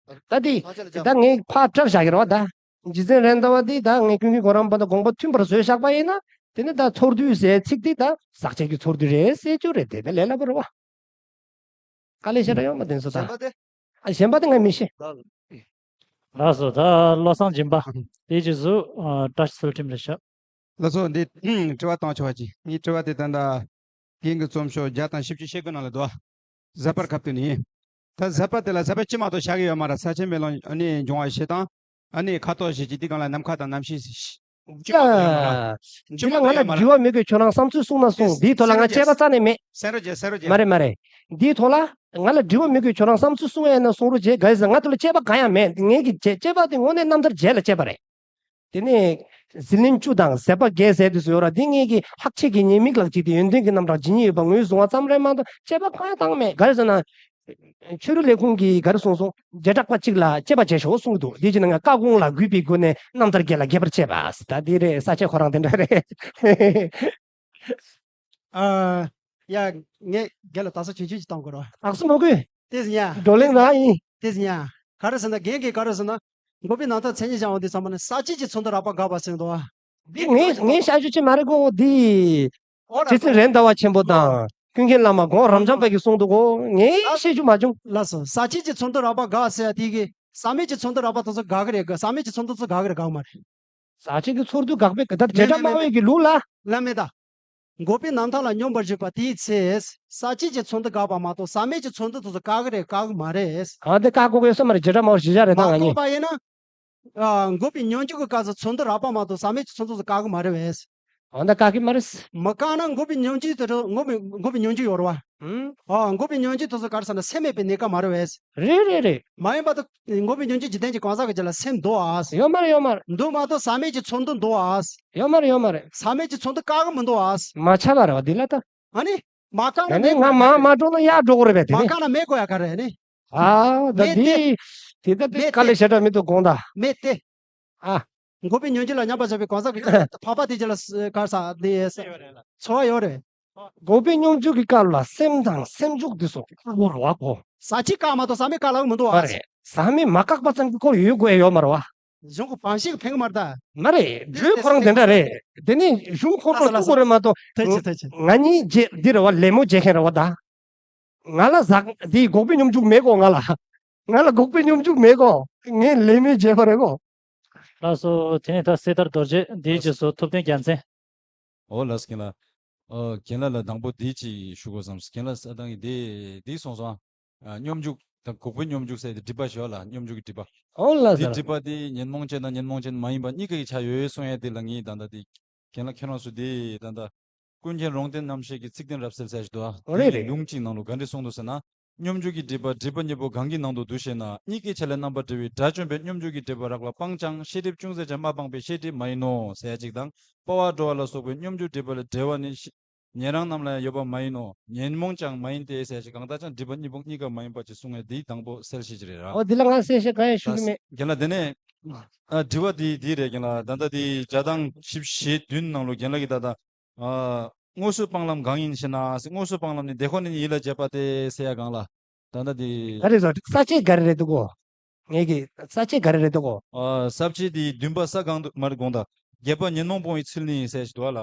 ད་འདི་ཟག་བཅས་ལ་ད་ངས་ཕར་འཁྲབ་བཞག་གི་རེད་བ་ད། རྗེ་བཙུན་རེད་མདའ་བ་འདི་ད་ངས་ཀུན་མཁྱེན་གོ་རམས་པ་དང་དགོངས་པ་མཐུན་པར་བཟོས་བཞག་པ་ཡིན་ན། དེ་ནི་ད་ཚོར་འདུས་ཟེར་ཚིག་འདི་ད་ཟག་བཅས་ཀྱི་ཚོར་འདུས་རེད་ཟེར་རྒྱུ་རེད། དེ་ད་ལས་སླ་པོ་རེད་བ། དཀའ་ལས་ཞེ་དྲག་ཡོད་མ་དེ་ཚོ་ད། གཞན་པ་དེ། ཨ་གཞན་པ་དེ་ང་མི་ཤེས། ལགས་སོ། ད་བློ་བཟང་སྦྱིན་པ་དེའི་རྗེས་སུ་ཨ་བཀྲ་ཤིས་ཚུལ་ཁྲིམས་རེད་ཤག་ལགས་སོ། འདི་དྲི་བ་བཏང་ཆོག་པ་ཅིག་ངའི་དྲི་བ་དེ་ད་ལྟ་རྒན་གྱི་རྩོམ་ཤོག་བརྒྱ་དང་བཞི་བཅུ་ཞེ་དགུ་ནང་ལ་འདུག་བ། ཟད་པར་ཁ་བཏུད་ནས། ད་ཟད་པ་དེ་ལ་ཟད་པ་ཅི་མ་གཏོགས་བཞག་གི་ཡོད་མ་རེད། ས་ཆེན་མེ་ལོང་ཨ་ནི་འབྱུང་བ་བཞི་དང་། ཨ་ནི་ཁ་དོག་བཞི་གཅིག་དེ་གང་ལ་ནམ་མཁའ་དང་གནམ་གཤིས་ཤིག་ཅི་མ་གཏོགས་ཡོད་མ་རེད། ཅི་མ་གཏོགས་ཡོད་མ་རེད། འདྲི་བ་མི་དགོས། ཁྱོད་རང་བསམ་ཚུལ་གསུང་ན་གསུང་། འདིའི་ཐོག་ལ་ང་དཔྱད་པ་རྩ་ནས་མེད། གསན་རོགས་བྱེད། གསན་རོགས་བྱེད། མ་རེད་མ་རེད། འདིའི་ཐོག་ལ་ང་ལ་འདྲི་བ་མི་དགོས། ཁྱོད་རང་བསམ་ཚུལ་གསུང་ཡས་ན་གསུང་རོགས་བྱེད། ག་ཡིན་ཟེར་ང་དེ་ལ་དཔྱད་པ་གང་ཡང་མེད། ངེད་ཀྱི་དཔྱད་དཔྱད་པ་དེ་དངོས་གནས་རྣམ་ཐར་རྗེས་ལ་དཔྱད་པ་རེད། དེ་ནས་ཟིལ་གནོན་བཅུ་དང་ཟད་པ་བརྒྱད་ཟེར་དུས་སུ་ཡོད་ར། འདི་ངེད་ཀྱི་ལྷག་བཅས་ཀྱི་ཉེས་དམིགས་ལག་ཅིག་དེ་ཡོན་ཏན་གྱི་རྣམ་གྲངས་ཇི་སྙེད་ཡོད་པ་ངོས་བཟུང་བ་ཙམ་རེད་མ་གཏོགས་དཔྱད་པ་གང་ཡང་བཏང་མེད། ག་རེ་ཟེར་ན། ཆོས་རིག་ལས་ཁུངས་ཀྱིས་ག་རེ་གསུངས་སོང་། བྱེ་བྲག་པ་གཅིག་ལ་དཔྱད་པ་བྱེད་ཤོག་གསུངས་འདུག་དེ་བྱས་ན་ང་བཀའ་དགོངས་ལ་གུས་པས་བསྒུགས་ནས་རྣམ་ཐར་རྒྱས་ལ་རྒྱས་པར་བྱས་པ། ད་འདི་རེད། ས་ཆ་ཁོ་རང་དེ་འདྲ་རེད། ཨ། ཡ། ངས་རྒན་ལ་དག་ས་ཆུང་ཆུང་ཅིག་བཏང་དགོས་རོགས། དག་ས་མ་དགོས། དེ་ཟིན་ཡ། བགྲོ་གླེང་རང་ཡིན། དེ་ཟིན་ཡ། ག་རེ་ཟེར་ན་རྒན་གྱིས་ག་རེ་ཟེར་ན། འགོག་པའི་རྣམ་ཐར་མཚན་ཉིད་སྦྱང་བ་འདི་ཚང་མ་ནི་ཟག་བཅས་ཀྱི་ཚོར་འདུ་རགས་པ་དགག་པ་ཟེར་འདུག་ཨ། འདི་ངས་ངས་བཤད་རྒྱུ་ཅིག་མ་རེད་གོ། འདི་ཨོ་ར་རྗེ་བཙུན་རེད་མདའ་བ་ཆེན་པོ་དང་ཀུན་མཁྱེན་བླ་མ་གོང་རབ་འབྱམས་པ་གིས་གསུངས་འདུག་གོ། ངས་བཤད་རྒྱུ་མ་བྱུང་། ལགས་སོ། ཟག་བཅས་ཀྱི་ཚོར་འདུ་རགས་པ་དགག་ཟེར་ཡ་དེ་གི་ཟག་མེད་ཀྱི་ཚོར་འདུ་རགས་པ་དེ་ཚོ་དགག་གི་རེད་གི། ཟག་མེད་ཀྱི་ཚོར་འདུ་ཚོ་དགག་གི་རེད་དགག་མ་རེད། ཟག་བཅས་ཀྱི་ཚོར་འདུ་དགག་པའི་གི་ད་བྱེ་བྲག་སྨྲ་བའི་གི་ལུགས་ལ། ལ་མེད་ད། འགོག་པའི་རྣམ་ཐར་ལ་སྙོམས་པར་ཞུགས་པ་དེའི་ཚེ། ཟག་བཅས་ཀྱི་ཚོར་འདུ་དགག་པ་མ་གཏོགས་ཟག་མེད་ཀྱི་ཚོར་འདུ་དེ་ཚོ་དགག་གི་རེད་དགག་གི་མ་རེད། ཨ་འདི་བཀག་དགོས་ཀྱི་ཡོད་ས་མ་རེད། བྱེ་བྲག་སྨྲ་བ་ཞིབ་ཆ་རེད་ད། མ་ང་གཉིས་གཏོགས་པ་ཡིན་ན། ཨ། འགོག་པའི་སྙོམས་འཇུག་གི་སྐབས་སུ་ཚོར་འདུ་རགས་པ་མ་གཏོགས་ཟག་མེད་ཀྱི་ཚོར་འདུ་ཚོ་དགག་གི་མ་རེད་བས། ཨ་འདི་བཀག་གི་མ་རེད། མི་བཀག་ན་འགོག་པའི་སྙོམས་འཇུག་དེ་ཚོ་འགོག་པའི་འགོག་པའི་སྙོམས་འཇུག་ཡོད་རེད་བ། ཨང་། ཨ། འགོག་པའི་སྙོམས་འཇུག་དེ་ཚོ་ག་རེ་ཟེར་ན་སེམས་མེད་པའི་གནས་སྐབས་མ་རེད་བས། རེད་རེད་རེད། མ་ཡིན་པ་དང་འགོག་པའི་སྙོམས་འཇུག་འཇིག་རྟེན་གྱི་གང་ཟག་གི་རྒྱུད་ལ་སེམས་འདུག་ཨ། ཡོད་མ་རེད་ཡོད་མ་རེད། འདུག་མ་གཏོགས་ཟག་མེད་ཀྱི་ཚོར་འདུ་འདུག་ཨ། ཡོད་མ་རེད་ཡོད་མ་རེད། ཟག་མེད་ཀྱི་ཚོར་འདུ་བཀག་གི་མི་འདུག་ཨ། མ་ཁྱབ་པ་རེད་བ་འདི་ལ་ད། ཨ་ནི། མ་བཀག་ན། ཡང་ན་མེད་ང་དགོས་མ་ཡ་མ་འགྲོ་ན་ཡར་འགྲོ་དགོས་རེད་པས་དེ་མ་ནི། བཀག་ན་མེད་དགོས་ཡ་ག་རེ་ནི། ཨ་ད་མེད་དེ། འདི། དེ་ད་དེ་མེད་དཀའ་ལས་དེ། ཞེ་དྲག་མི་འདུག་དགོངས་དག་མེད་དེ། ཨ། འགོག་པའི་སྙོམས་འཇུག་ལ་མཉམ་པར་བཞག་པའི་གང་ཟག་གི་འཕགས་པ་དེ་རྒྱུད་ལ་ག་རེ་ཟེར་དེ་ཚོར་བ་ཡོད་རེད། འགོག་པའི་སྙོམས་འཇུག་གི་སྐབས་ལ་སེམས་དང་སེམས་འཇུག་འདི་སོགས་ཀྱི་དཀར་པོ་རེད་བ་གོ། ཟག་བཅས་བཀག་མ་གཏོགས་ཟག་མེད་བཀག་ལབ་མི་འདུག་བ། མ་རེད། ཟག་མེད་མ་བཀག་པ་ཙམ་གྱི་སྐོར་ཡོད་དགོས་ཡོད་མ་རེད་བ། གཞུང་གི་བང་ཞིག་ཕན་གི་མ་རེད་ད། མ་རེད། འགྲོས་ཁོ་རང་དེ་འདྲ་རེད། དེ་ནི་གཞུང་ཁོ་རང་ལ་ཐུག་དགོས་རེད་མ་གཏོགས། ཐུགས་རྗེ་ཐུགས་རྗེ། ང་གཉིས་རྗེ་འདི་རེད་བ། ལད་མོ་རྒྱག་མཁན་རེད་བ་ད། ང་ལ་ཟག་འདི་འགོག་པའི་སྙོམས་འཇུག་མེད་གོ་ང་ལ། ང་ལ་འགོག་པའི་སྙོམས་འཇུག་མེད་གོ། ངས་ལད་མོ་བྱས་པ་རེད་གོ། ལགས་སོ། དེ་ནས་ད་གསེར་ཐར་རྡོ་རྗེ་འདིའི་རྗེས་སུ་ཐུབ་བསྟན་རྒྱལ་མཚན། ཨོ་ལགས་རྒན་ལགས། ཨོ་རྒན་ལགས་ལ་དང་པོ་འདི་ཅིག་ཞུ་དགོས་བསམ། རྒན་ལགས་ས་དང་གི་འདི་འདི་གསུངས་སོང་ཨ། སྙོམས་འཇུག་དང་འགོག་པའི་སྙོམས་འཇུག་ཟེར་ཏེ་སྒྲིབ་པ་ཞིག་ཡོད་ལ་སྙོམས་འཇུག་གི་སྒྲིབ་པ། ཨོ་ལགས་འདི་སོ། སྒྲིབ་པ་འདི་ཉོན་མོངས་ཅན་དང་ཉོན་མོངས་ཅན་མ་ཡིན་པ་གཉིས་ཀ་གི་ཆ་ཡོད་གསུང་ཡས་འདི་ལ་ངས་ད་ལྟ་འདི་རྒན་ལགས་ཁྱེད་རང་ཚོ་འདི་ད་ལྟ་ཀུན་མཁྱེན་རོང་སྟོན་རྣམ་བཤད་ཀྱི་ཚིག་དོན་རབ་གསལ་ཟེར་ཞིག་འདུག་ཨ། ཨོ་རེད་རེད། ལུང་གཅིག་ནང་ལ་ག་འདྲ་གསུངས་འདུག་ཟེར་ན། སྙོམས་འཇུག་གི་སྒྲིབ་པ་སྒྲིབ་པ་གཉིས་པོ་གང་གི་ནང་དུ་འདུ་ཞེ་ན། གཉིས་ཀའི་ཆ་ལས་རྣམ་པར་གྲོལ་བའི་དགྲ་བཅོམ་པས་སྙོམས་འཇུག་གི་སྒྲིབ་པ་རགས་པ་སྤངས་ཀྱང་ཤེས་སྒྲིབ་ཅུང་ཟད་ཀྱང་མ་སྤངས་པའི་ཤེས་སྒྲིབ་མ་ཡིན་ནོ་ཟེར་ཡ་གཅིག་དང་། སྤོ་བ་འགྲོ་བ་ལ་སོགས་པའི་སྙོམས་འཇུག་སྒྲིབ་པ་ལས་བྲལ་བ་ནི་ཤེས་ཉན་རང་རྣམས་ལ་ཡང་ཡོད་པ་མ་ཡིན་ནོ། ཉོན་མོངས་ཀྱང་མ་ཡིན་ཏེ་ཟེར་ཞིང་གང་ལྟར་ཀྱང་སྒྲིབ་པ་གཉིས་པོ་གཉིས་ཀ་མ་ཡིན་པ་ཅིག་གསུང་ངེས་འདི་དང་པོ་གསལ་བཤད་ཅིག་རེད་ར། ཨོ་འདི་ལ་ང་གསལ་བཤད་གང་ཡང་ཞུ་གི་མེད། རྒན་ལགས་དེ་ནས་ཨ་དྲི་བ་འདི་འདི་རེད། རྒན་ལགས་ད་ལྟ་འདི་བརྒྱ་དང་བཞི་བཅུ་ཞེ་བདུན་ནང་ལོ་རྒན་ལགས་ཀྱིས་ད་ལྟ་ཨ་ དངོས་སུ་སྤང་ལམ་གང་ཡིན་ཞེ་ན། དངོས་སུ་སྤང་ལམ་ནི་དེ་ཁོ་ན་ཉིད་ཡིད་ལ་བྱེད་པ་སྟེ་ཟེར་ཡ་གང་ལ། ད་ལྟ་དེ། ག་རེ་ཟེར་ས་བཅད་ག་རེ་རེད་འདུག་གོ། ངེད་ཀྱི་ས་བཅད་ག་རེ་རེད་འདུག་གོ། ཨ། ས་བཅད་དེ་བདུན་པ་ས་གང་དུ་མར་དགོངས་དག། བརྒྱད་པ་ཉོན་མོངས་སྤོང་བའི་ཚུལ་ནི་ཟེར་ཞིག་འདུག་ལ།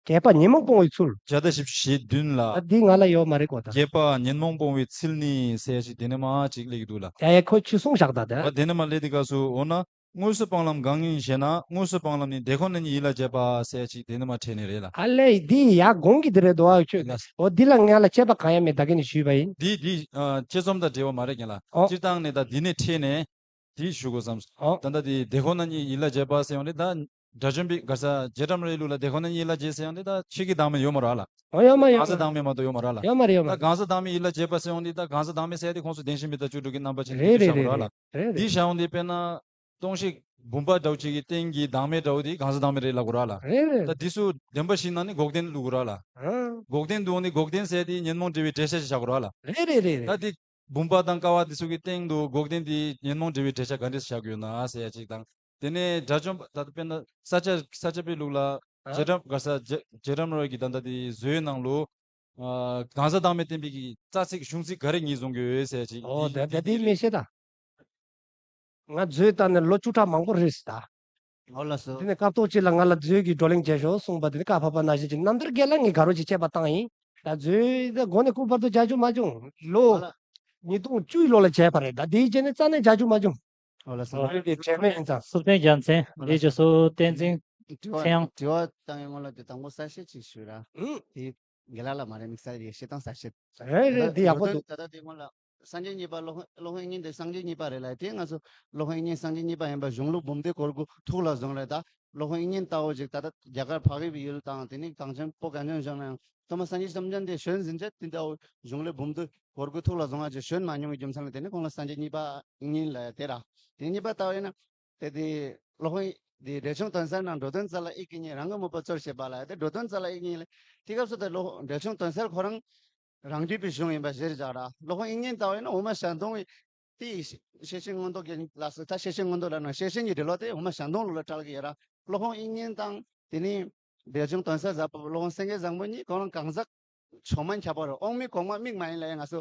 བརྒྱད་པ་ཉོན་མོངས་སྤོང་བའི་ཚུལ། བརྒྱ་དང་བཞི་བཅུ་ཞེ་བདུན་ལ། ཨ། འདི་ང་ལ་ཡོད་མ་རེད་གོ་ད། བརྒྱད་པ་ཉོན་མོངས་སྤོང་བའི་ཚུལ་ནི་ཟེར་ཞིག་དེ་ནས་མར་ཅིག་སླེབས་ཀྱི་འདུག་ལ། ཡ་ཡ་ཁོ་ཆུ་གསུངས་བཞག་ད་ད། ཨ། དེ་ནས་མར་སླེབས་དུས་སྐབས་སུ་འོ་ན། དངོས་སུ་སྤང་ལམ་གང་ཡིན་ཞེ་ན། དངོས་སུ་སྤང་ལམ་ནི་དེ་ཁོ་ན་ཉིད་ཡིད་ལ་བྱེད་པ་ཟེར་ཅིག་དེ་ནས་མར་འཕྲད་ནི་རེད་ལ། ཨ་ལས་འདི་ཡ་གོང་གི་འདི་རེད་འདུག་ཨ་ཁྱོད། ལགས། འོ་འདི་ལ་ང་ལ་དཔྱད་པ་གང་ཡང་མེད་ད་གིན་ཞུས་པ་ཡིན། འདི་འདི་ཨ། དཔྱད་རྩོམ་དང་འབྲེལ་བ་མ་རེད་ཀྱང་ལ། ཨོ། སྤྱིར་བཏང་ནས་ད་འདི་ནས་འཕྲད་ནས་འདི་ཞུ་དགོས་བསམ། ཨོ། ད་ལྟ་འདི་དེ་ཁོ་ན་ཉིད་ཡིད་ལ་བྱེད་པ་ཟེར་ཡོང་དུས་ད། དགྲ་བཅོམ་པའི་ག་ས་རྗེ་བྲམ་རའི་ལུགས་ལ་དེ་ཁོ་ན་ཉིད་ཡིད་ལ་བྱེད་ཟེར་ཡོང་དུས་ད་ཆོས་ཀྱི་བདག་མེད་ཡོད་མ་རེད་ལ། ཨོ་ཡོད་མ་ཡོད་གང་ཟག་བདག་མེད་མ་གཏོགས་ཡོད་མ་རེད་ལ། ཡོད་མ་རེད་ཡོད་མ་ད་རེད། གང་ཟག་བདག་མེད་ཡིད་ལ་བྱེད་པ་ཟེར་ཡོང་དུས་ད་གང་ཟག་བདག་མེད་ཟེར་ཡ་དེ་ཁོང་ཚོ་བདེན་བཞི་མི་རྟག་བཅུ་དྲུག་གི་རྣམ་པ་ཅན་རེད་དེ་རེད་བཞག་རེད་གོ་ར་རེད་ལ། རེད་རེད། དེ་བཞག་ཡོང་དུས་དཔེར་ན། སྟོང་ཤེས་བུམ་པ་འདྲ་བོ་ཅིག་གི་སྟེང་གི་བདག་མེད་འདྲ་བོ་དེ་གང་ཟག་བདག་མེད་རེད་ལབ་དགོས་ར་ལ། རེད་རེད། ད་དེ་ཚོ་བདེན་པ་བཞིའི་ནང་ནས་འགོག་བདེན་བླུག་དགོས་ར་ལ། ཨང་། འགོག་བདེན་འདུག་ནི་འགོག་བདེན་ཟེར་དེ་ཉོན་མོངས་བྲལ་བའི་འགྲེལ་བཤད་ཅིག་བྱ་དགོས་ར་ལ། རེད་རེད་རེད་རེད། ད་དེ་བུམ་པ་དང་ཀ་བ་དེ་ཚོ་གི་སྟེང་དུ་འགོག་བདེན་དེ་ཉོན་མོངས་བྲལ་བའི་འགྲེལ་བཤད་ག་འདྲས་བྱ་དགོས་ན་ཟེར་ཡ་ཅིག་དང་། དེ་ནས་དགྲ་བཅོམ་པ་ད་ལྟ་དཔེར་ན་ས་སྐྱ་ས་སྐྱ་པའི་ལུགས་ལ། ཨ། རྗེ་བྲམ་ག་ས་རྗེ་རྗེ་བྲམ་ར་གི་ད་ལྟ་དེ་བཟོའི་ནང་ལུ། ཨ། གང་ཟག་བདག་མེད་བསྟན་པའི་གི་རྩ་ཚིག་གཞུང་ཚིག་ག་རེ་ངེས་བཟུང་གི་ཡོད་ཟེར་ཅིག་ཨོ་དེ་ད་ད་དེ་མི་ཤེས་ད། ང་མཛོད་ལྟ་ནས་ལོ་བཅུ་ཕྲག་མང་པོ་རེད་ཟེར་ད། ཨོ་ལགས་སོ། དེ་ནས་སྐབས་ཐོག་ཅིག་ལ་ང་ལ་མཛོད་ཀྱི་བགྲོ་གླེང་བྱས་ཤོག་གསུངས་པ་དེ་ནི་བཀའ་ཕབ་པ་ནང་བཞིན་གྱི་རྣམ་ཐར་རྒན་ལགས་ངས་དགའ་རོགས་ཅིག་དཔྱད་པ་བཏང་ཡིན། ད་མཛོད་ད་འགོ་ནས་སྐུ་བར་དུ་མཇལ་རྒྱུ་མ་བྱུང་ལོ། ཨོ་ལགས། ཉིས་སྟོང་བཅུའི་ལོ་ལ་མཇལ་བ་རེད་ད་དེའི་རྗེས་ནས་རྩ་ནས་མཇལ་རྒྱུ་མ་བྱུང་། ཨོ་ལགས་སོ། ཨོ་རེད་དེ་དྲན་མེད་ཡིན་ཙང་། སུ་བསྟན་རྒྱལ་མཚན་ཨོ་ལགས་ལས་ཀྱི་སོ་བསྟན་འཛིན་དྲི་བ་ཚེ་དབྱངས། དྲི་བ་བཏང་བའི་སྔོན་ལ་དེ་དང་པོ་གསལ་བཤད་ཅིག་ཞུ་ར། ཨུ། དེ་རྒན་ལགས་ལ་མ་རེད་དམིགས་བསལ་ཡེ་ཤེས་དང་གསལ་བཤད། རེད་རེད་དེ་ཡག་པོ་འདུག་ད་ལྟ་དེ་སྔོན་ལ། སངས་རྒྱས་གཉིས་པ་སློབ་དཔོན་སློབ་དཔོན་དབྱིག་གཉེན་དེ་སངས་རྒྱས་གཉིས་པ་རེད་ལ་དེ་ང་ཚོ་སློབ་དཔོན་དབྱིག་གཉེན་སངས་རྒྱས་གཉིས་པ་ཡིན་པ་གཞུང་ལུགས་འབུམ་སྡེ་གོ་དགུ་ཐུགས་ལ་བཟུང་རེད་ད། སློབ་དཔོན་དབྱིག་གཉེན་ལྟ་བུ་ཅིག་ད་ལྟ་རྒྱ་གར་འཕགས་པའི་ཡུལ་དང་དེ་ནི་གངས་ཅན་བོད་གངས་ཅན་ལྗོངས་ན་ཡང་ཐོག་མ་སངས་རྒྱས་བཅོམ་ལྡན་འདས་བྱོན་ཟིན་རྗེས་དེ་ལྟ་བུ་གཞུང་ལུགས་འབུམ་སྡེ་གོ་དགུ་ཐུགས་ལ་བཟུང་བ་ཅིག་བྱོན་མ་མྱོང་བའི་རྒྱུ་མཚན་ལ་དེ་ནི་ཁོང་ལ་སངས་རྒྱས་གཉིས་པ་དབྱིག་གཉེན་ལ་དེ་ར། དེ་གཉིས་པ་ལྟ་བས་ན། དེ་དེ་སློབ་དཔོན་དེ་འགྲེལ་ཆུང་དོན་གསལ་ནང་འགྲོ་དོན་རྩ་ལ་དབྱིག་གི་གཉེན་རང་གི་དམིགས་པ་གཙོར་བྱེད་པ་ལ་དེ་འགྲོ་དོན་རྩ་ལ་དབྱིག་གཉེན་ལ་དེ་སྐབས་སུ་དེ་སློབ་འགྲེལ་ཆུང་དོན་གསལ་ཁོ་རང་རང་རྒྱུད་པའི་གཞུང་ཡིན་པ་གཞིར་བཞག་ར་སློབ་དཔོན་དབྱིག་གཉེན་ལྟ་བས་ན་འོ་མ་ཤར་གདོང་བའི་དེ་ཤེར་ཕྱིན་མངོན་རྟོགས་རྒྱན་ལ་སོགས་ད་ཤེར་ཕྱིན་མངོན་རྟོགས་ལ་ན་ཤེར་ཕྱིན་གྱི་འགྲེལ་བ་དེ་འོ་མ་ཤར་གདོང་ལུགས་ལ་གྲགས་ཀྱི་ཡོད་ར་སློབ་དཔོན་དབྱིག་གཉེན་དང་དེ་ནི་འགྲེལ་ཆུང་དོན་གསལ་ཟབ་པ་སློབ་དཔོན་སེང་གེ་བཟང་པོ་གཉིས་ཁོ་རང་གང་ཟག་ཕྱོགས་མན་ཁྱད་པར་དབང་མིག་གོང་མ་མིག་མ་ཡིན་ལ་ཡང་ང་ཚོ།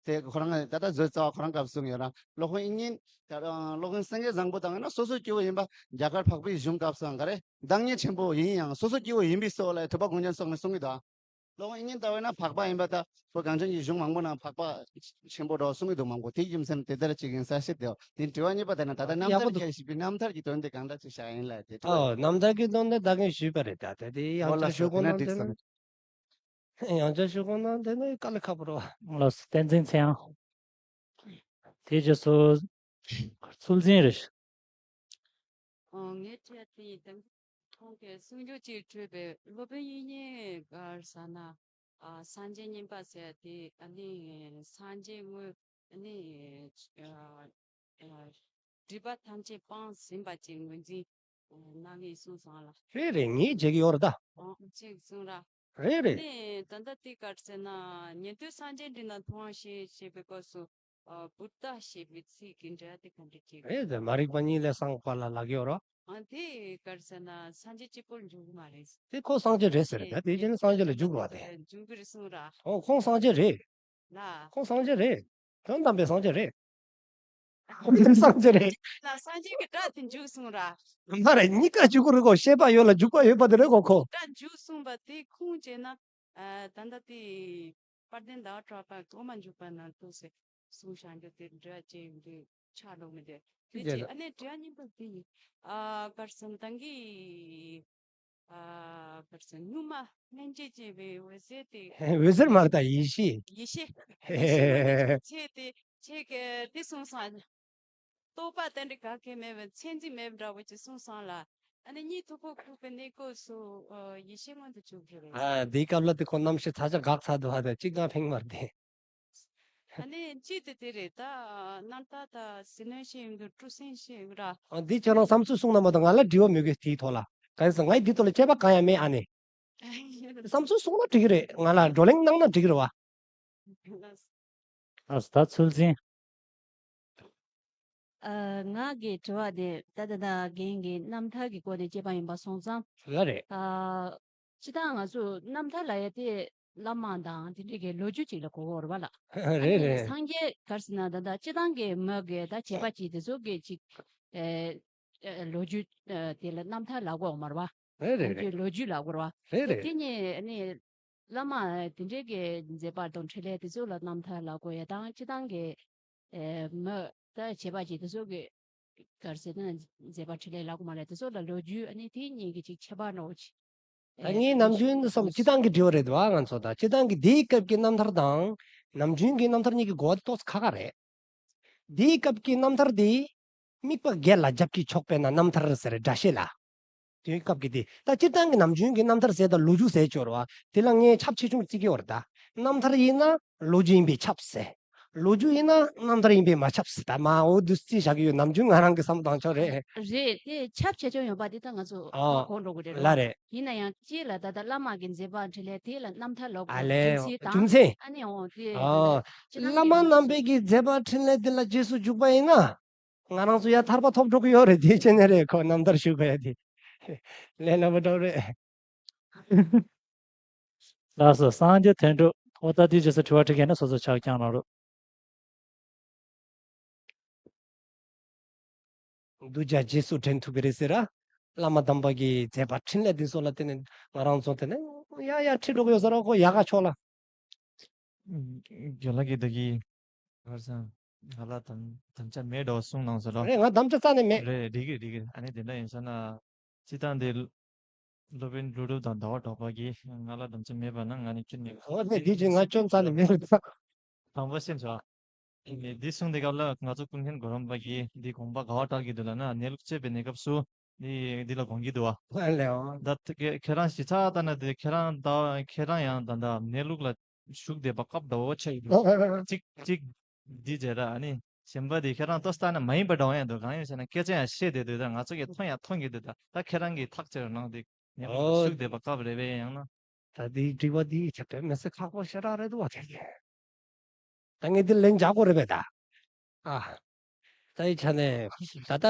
དེ་ཁོ་རང་ད་ལྟ་མཛོད་རྩ་བ་ཁོ་རང་སྐབས་གསུངས་ཡོད་ར། སློབ་དཔོན་དབྱིག་གཉེན། ད་སློབ་དཔོན་སེང་གེ་བཟང་པོ་དང་ཡིན་ན་སོ་སོ་སྐྱེ་བོ་ཡིན་པ་རྒྱ་གར་འཕགས་པའི་གཞུང་སྐབས་སུའང་ག་རེ། བདག་ཉིད་ཆེན་པོ་ཡིན་ཡང་སོ་སོ་སྐྱེ་བོ་ཡིན་པའི་སོགས་ལ་ཐུབ་པ་གུང་ཆེན་སོགས་ནས་གསུང་གི་འདུག་སློབ་དཔོན་དབྱིག་གཉེན་ལྟ་བས་ན་འཕགས་པ་ཡིན་པ་ད་བོད་གངས་ཅན་གྱི་གཞུང་མང་པོ་ནང་འཕགས་པ་ཆེན་པོ་འདྲ་གསུང་གི་འདུག་མང་པོ་དེའི་རྒྱུ་མཚན་དེ་ལྟར་ཅིག་ཡིན་གསལ་བཤད་དེ་དེ་དྲི་བ་གཉིས་པ་དེ་ན་ད་ལྟ་རྣམ་ཐར་ཡག་པོ་འདུག་སྐད་ཞུས་པའི་རྣམ་ཐར་གྱི་དོན་དེ་གང་འདྲ་ཅིག་བྱ་ཡིན་ལ་དེ་དྲི་བ། ཨོ་རྣམ་ཐར་གྱི་དོན་དེ་ད་གིན་ཞུས་པ་རེད་ད་དེ་དེ་ཡང་ཨོ་ལ་བསྐྱར་ཞུ་དགོས་ན་ན་འགྲིག་དེ་སོང་། ཡང་བསྐྱར་ཞུ་དགོས་ན་དེ་ནི་དཀའ་ལས་ཁག་པོ་རེད་བ། ལགས་སོ་བསྟན་འཛིན་ཚེ་དབྱངས། དེ་རྗེས་སུ་ཚུལ་འཛིན་རེད། ཨོ་ངའི་དྲི་བ་དེ་ཡིན་དང་ཁོང་གིས་གསུང་རྒྱུ་གཅིག་འཕྲོས་པའི་སློབ་དཔོན་དབྱིག་གཉེན་ག་རེ་ཟེར་ན་ཨ་སངས་རྒྱས་གཉིས་པ་ཟེར་དེ་ཨ་ནི་སངས་རྒྱས་དངོས་ཨ་ནི་ཨ་ཨ་སྒྲིབ་པ་ཐམས་ཅད་སྤངས་ཟིན་པ་ཅིག་ངོས་འཛིན་གནང་ངེས་གསུངས་སོང་ལ། རེད་རེད་ངས་བརྗེད་ཀྱི་ཡོད་རེད་ད། ཨང་ཅིག་གསུངས་ར། རེད་རེད། ནས་ད་ལྟ་དེ་ག་རེ་ཟེར་ན་ཉན་ཐོས་སངས་རྒྱས་འདྲི་ན་མཐོང་བ་ཞེས་བཤད་པའི་སྐབས་སུ་ཨ་བུདྡྷ་ཞེས་པའི་ཚིག་གི་འགྲེལ་དེ་ག་འདྲ་ཅིག་རེད་དེ་མ་རིག་པ་གཉིས་ལས་སངས་པ་ལ་ལག་ཡོད་རོ། ཨ་དེ་ག་རེ་ཟེར་ན་སངས་རྒྱས་གཅིག་པོར་འཇུག་གི་མ་རེད། དེ་ཁོ་སངས་རྒྱས་རེད་ཟེར་རེད་ད་དེ་རྗེས་ནས་སངས་རྒྱས་ལ་འཇུག་དགོས་པ་དེ། འཇུག་གི་རེད་གསུངས་ར། ཨོ་ཁོང་སངས་རྒྱས་རེད། ལ། ཁོང་སངས་རྒྱས་རེད། དོན་དམ་པའི་སངས་རྒྱས་རེད། སངས་རྒྱས་རེད། ལ་སངས་རྒྱས་ཀྱི་སྒྲ་དེ་འཇུག་གསུངས་ར། མ་རེད་གཉིས་ཀ་འཇུག་གི་རེད་གོ་ཤེས་པ་ཡོད་ལ་འཇུག་པ་ཡོད་པ་དེ་རེད་གོ་ཁོ། སྒྲ་འཇུག་གསུངས་པ་དེ་ཁུངས་བྱས་ན། ཨ་ད་ལྟ་དེ་དཔལ་ལྡན་ཟླ་བ་གྲགས་པ་གོང་མ་འཇུག་པ་ན་ཐུགས་སེ་གསུངས་བཞག་རྒྱུ་དེ་འདྲ་ཅན་དེ་ཆགས་འགྲོ་མི་དེ། དེ་ཅི་བྱས་ཨ་ནི་འདྲ་གཉིས་པ་དེ་ཡིན། ཨ་གར་སོང་དང་གི་ཨ་གར་སོང་གཉུག་མ་སྨན་དཔྱད་ཅེས་པའི་འོད་ཟེར་དེ། འོད་ཟེར་མ་རེད་ད་ཡེ་ཤེས། ཡེ་ཤེས། ཡེ་ཤེས་ཚེ་དེ་ཚེ་གེ་དེ་གསུངས་སོང་། རྟོགས་པ་དེ་འདྲ་ག་གེ་མེད་པའི་མཚན་འཛིན་མེད་པ་འདྲ་བོ་ཅིག་གསུངས་སོང་ལ། ཨ་ནི་གཉིད་འཐུག་པོ་ཁུག་པའི་གནས་སྐབས་སུ་ཡེ་ཤེས་མངོན་དུ་གྱུར་གྱི་རེད། ཨ་དེའི་སྐབས་ལ་དེ་ཁོ་རྣམ་ཤེས་ཚ་ཆ་འགག་ཚར་འདུག་ཧ་ད་གཅིག་ཀྱང་ཕན་མ་རེད། ཨ་ནི་གཅིག་དེ་དེ་རེད་ད། སྣང་མཐའ་དང་ཟིལ་གནོན་ཤེས་ཡོང་དུས་སྤྲོ་སེམས་ཤེས་ཡོང་ར། ཨ་འདི་ཁྱེད་རང་བསམ་ཚུལ་གསུང་ན་མ་གཏོགས་ང་ལ་དྲི་བ་མི་དགོས་དེའི་ཐོག་ལ། གང་ཡིན་ཟེར་ང་ཡི་འདི་ཐོག་ལ་དཔྱད་པ་གང་ཡང་མེད་ཨ་ནི། བསམ་ཚུལ་གསུང་ན་འགྲིག་གི་རེད་ང་ལ་བགྲོ་གླེང་གནང་ན་འགྲིག་གི་རེད་བ། ཨ་ད་ཚུལ་འཛིན། ཨ་ང་གི་དྲི་བ་དེ་ད་ལྟ་ད་རྒན་གྱི་རྣམ་ཐར་གྱི་སྐོར་ནས་དཔྱད་པ་ཡིན་པ་སོང་ཙང་། ལ་རེད། ཨ་ སྤྱིར་བཏང་ང་ཚོ་རྣམ་ཐར་ལབ་ཡ་དེ་བླ་མ་དང་དེ་འདྲའི་གི་ལོ་རྒྱུས་ཅིག་ལ་གོ་གི་ཡོད་རེད་བ་ལགས། རེད་རེད། སངས་རྒྱས་ག་རེ་ཟེར་ན་ད་ལྟ་སྤྱིར་བཏང་གི་མི་གི་ད་བྱེད་པ་ཅིག་དེ་ཚོ་གི་ཅིག་ཨེ་ཨེ་ལོ་རྒྱུས་ཨེ་དེ་ལ་རྣམ་ཐར་ལབ་དགོས་ཡོད་མ་རེད་བ། རེད་རེད་རེད། ལོ་རྒྱུས་ལབ་དགོས་རེད་བ། རེད་རེད། དེ་ནས་ནི་བླ་མ་དེ་འདྲའི་གི་མཛད་པ་དང་འཕྲིན་ལས་དེ་ཚོ་ལ་རྣམ་ཐར་ལབ་དགོས་ཡ་དང་སྤྱིར་བཏང་གི་ཨེ་མི་ད་བྱེད་པ་ཅིག་དེ་ཚོ་གི་ག་རེ་ཟེར་ན་མཛད་པ་འཕྲིན་ལས་ལབ་དགོས་མ་རེད། དེ་ཚོ་ལ་ལོ་རྒྱུས་ཨ་ནི་དེ་གཉིས་ཀྱི་ཅིག་ཁྱད་པར་འདྲ་བོ་ཅིག་ད་ངའི་ནམ་རྒྱུན་བསམ་སྤྱིར་བཏང་གི་འབྲེལ་བ་རེད་བ། ང་ཚོ་ད་སྤྱིར་བཏང་གི་དེའི་སྐབས་ཀྱི་རྣམ་ཐར་དང་ནམ་རྒྱུན་གྱི་རྣམ་ཐར་གཉིས་ཀྱི་གོ་བ་དེ་ཏོག་ཙམ་ཁག་ཁག་རེད། དེའི་སྐབས་ཀྱི་རྣམ་ཐར་དེ་དམིགས་པ་བརྒྱད་ལ་རྒྱབ་ཀྱིས་ཕྱོགས་པས་ན་རྣམ་ཐར་ཟེར་སྒྲ་བཤད་ལ། དེའི་སྐབས་ཀྱི་དེ་ད་སྤྱིར་བཏང་གི་ནམ་རྒྱུན་གྱི་རྣམ་ཐར་ཟེར་དང་ལོ་རྒྱུས་ཟེར་སྦྱོར་བ་དེ་ལ་ངས་ཁྱབ་ཆེ་ཆུང་བརྩི་གི་ཡོད་རེད། ད་རྣམ་ཐར་ཡིན་ན་ལོ་རྒྱུས་ཡིན་པས་ཁྱབ་ཟེར། ལོ་རྒྱུས་ཡིན་ན་རྣམ་ཐར་ཡིན་པས་མ་ཁྱབ་ཟེར། ད་མ་འོ་འདུག་སེ་བཞག་གི་ཡོད། ནམ་རྒྱུན་ང་རང་གི་བསམ་བློ་བཏང་ཕྱོགས་རེད། རེད་དེ་ཁྱབ་ཆེ་ཆུང་ཡོད་པ་དེ་ད་ང་ཚོ་ཨ་གོ་འགྲོ་གི་རེད་ལ་རེད། ཡིན་ན་ཡང་སྤྱིར་ལ་ད་ལྟ་བླ་མ་གི་མཛད་པ་འཕྲིན་ལས་དེ་ལ་རྣམ་ཐར་ལབ་ཨ་དགོས་ལས་རྒྱུ་མཚན་དང་རྒྱུ་མཚན། ཨ་ནི་འོ་དེ་ཨ་ཅི་བླ་མ་རྣམ་པའི་གི་མཛད་པ་འཕྲིན་ལས་དེ་ལ་རྗེས་སུ་འཇུག་པ་ཡིན་ན་ང་རང་ཚོ་ཡ་ཐར་པ་ཐོབ་འགྲོ་གི་ཡོད་རེད། དེ་བྱས་ནས་རེད། ཁོ་རྣམ་ཐར་ཞུ་དགོས་ཡ་དེ་ལས་སླ་པོ་འདྲ་བོ་རེད། ལགས་སོ། སངས་རྒྱས་དོན་གྲུབ། ཨོ་ད་དེའི་རྗེས་སུ་དྲི་བ་དྲི་མཁན་ནི་སོ་སོ་ཕྱག་བརྐྱངས་གནང་རོགས། གདུལ་བྱ་རྗེས་སུ་དྲན་ཐུབ་ཀྱི་རེད་ཟེར་ར། བླ་མ་དམ་པ་གི་མཛད་པ་འཕྲིན་ལས་འདི་ཚོ་ལ་བརྟེན་ནས་ང་རང་ཚོ་དེ་ནས་ཡ་ཡ་ཁྲིད་འགྲོ་གི་ཡོད་ས་ར། ཁོ་ཡག་ག་ཕྱོགས་ལ། རྒན་ལགས་ཀྱིས་ད་གི་ག་རེ་ཟེར། ང་ལ་དམ་དམ་བཅའ་མེད་འགྲོ་གསུངས་གནང་ཟེར་རོ། རེད། ང་དམ་བཅའ་རྩ་ནས་མེད། རེད། འགྲིག་གི་རེད། འགྲིག་གི་རེད། ཨ་ནི་དེ་འདྲ་ཡིན་ས་ན་སྤྱིར་བཏང་དེ་སློབ་དཔོན་ཀླུ་སྒྲུབ་དང་ཟླ་བ་གྲགས་པ་གིས་ང་ལ་དམ་བཅའ་མེད་པ་ན་ང་ནི་ཁྱོད་ནི་འོ་དེ་འདི་ཅིག་ང་སྐྱོན་རྩ་ནས་མེད་རེད། དང་པོ་ཤེས་བྱ། ཨ་ནི་འདི་གསུངས་དེ་སྐབས་ལ་ང་ཚོ་ཀུན་མཁྱེན་གོ་རམས་པ་གིས་འདི་དགོངས་པ་ག་བ་བཀྲལ་གྱི་འདུག་ལབ་ན། གནས་ལུགས་དཔྱད་པའི་གནས་སྐབས་སུ་འདི་འདི་ལ་དགོངས་ཀྱི་འདུག་བ། ཨ་ལེའོ། ད་ཁྱེད་ཁྱེད་རང་ཞིབ་ཚགས་ལྟ་ན་དེ་ཁྱེད་རང་ད་ཁྱེད་རང་ཡང་ད་ད་གནས་ལུགས་ལ་ཞུགས་བསྡད་པ་སྐབས་འདྲ་བོ་ཆགས་ཡོད་འདུག་གཅིག་གཅིག་འདི་བྱས་ར། ཨ་ནི་གཞན་པ་དེ་ཁྱེད་རང་ལྟོས་ལྟ་ན་མ་ཡིན་པ་འདྲ་བོ་ཡང་འདུག་གང་ཡིན་ཟེར་ན་སྐད་ཆ་ཡང་བཤད་བསྡད་འདུག་ད་ང་ཚོ་གིས་མཐོང་ཡང་མཐོང་གི་འདུག་ད་ད་ཁྱེད་རང་གིས་ཐག་བཅད་རོགས་གནང་། དེ་གནས་ལུགས་ལ་ཨོ། ཞུགས་བསྡད་པ་སྐབས་རེད་པས། ཡང་ན། ད་དེའི་དྲི་བ་དེ་ཁྱབ་སྤེལ་མི་སྲིད་ཁག་པོ་ཞེ་དྲག་རེད་འདུག་བ། དེ་གས་ད་ངས་འདི་ལན་རྒྱག་དགོས་རེད་པས་ད། ཨ། ད་ཡི་ཆ་ནས་ད་ལྟ་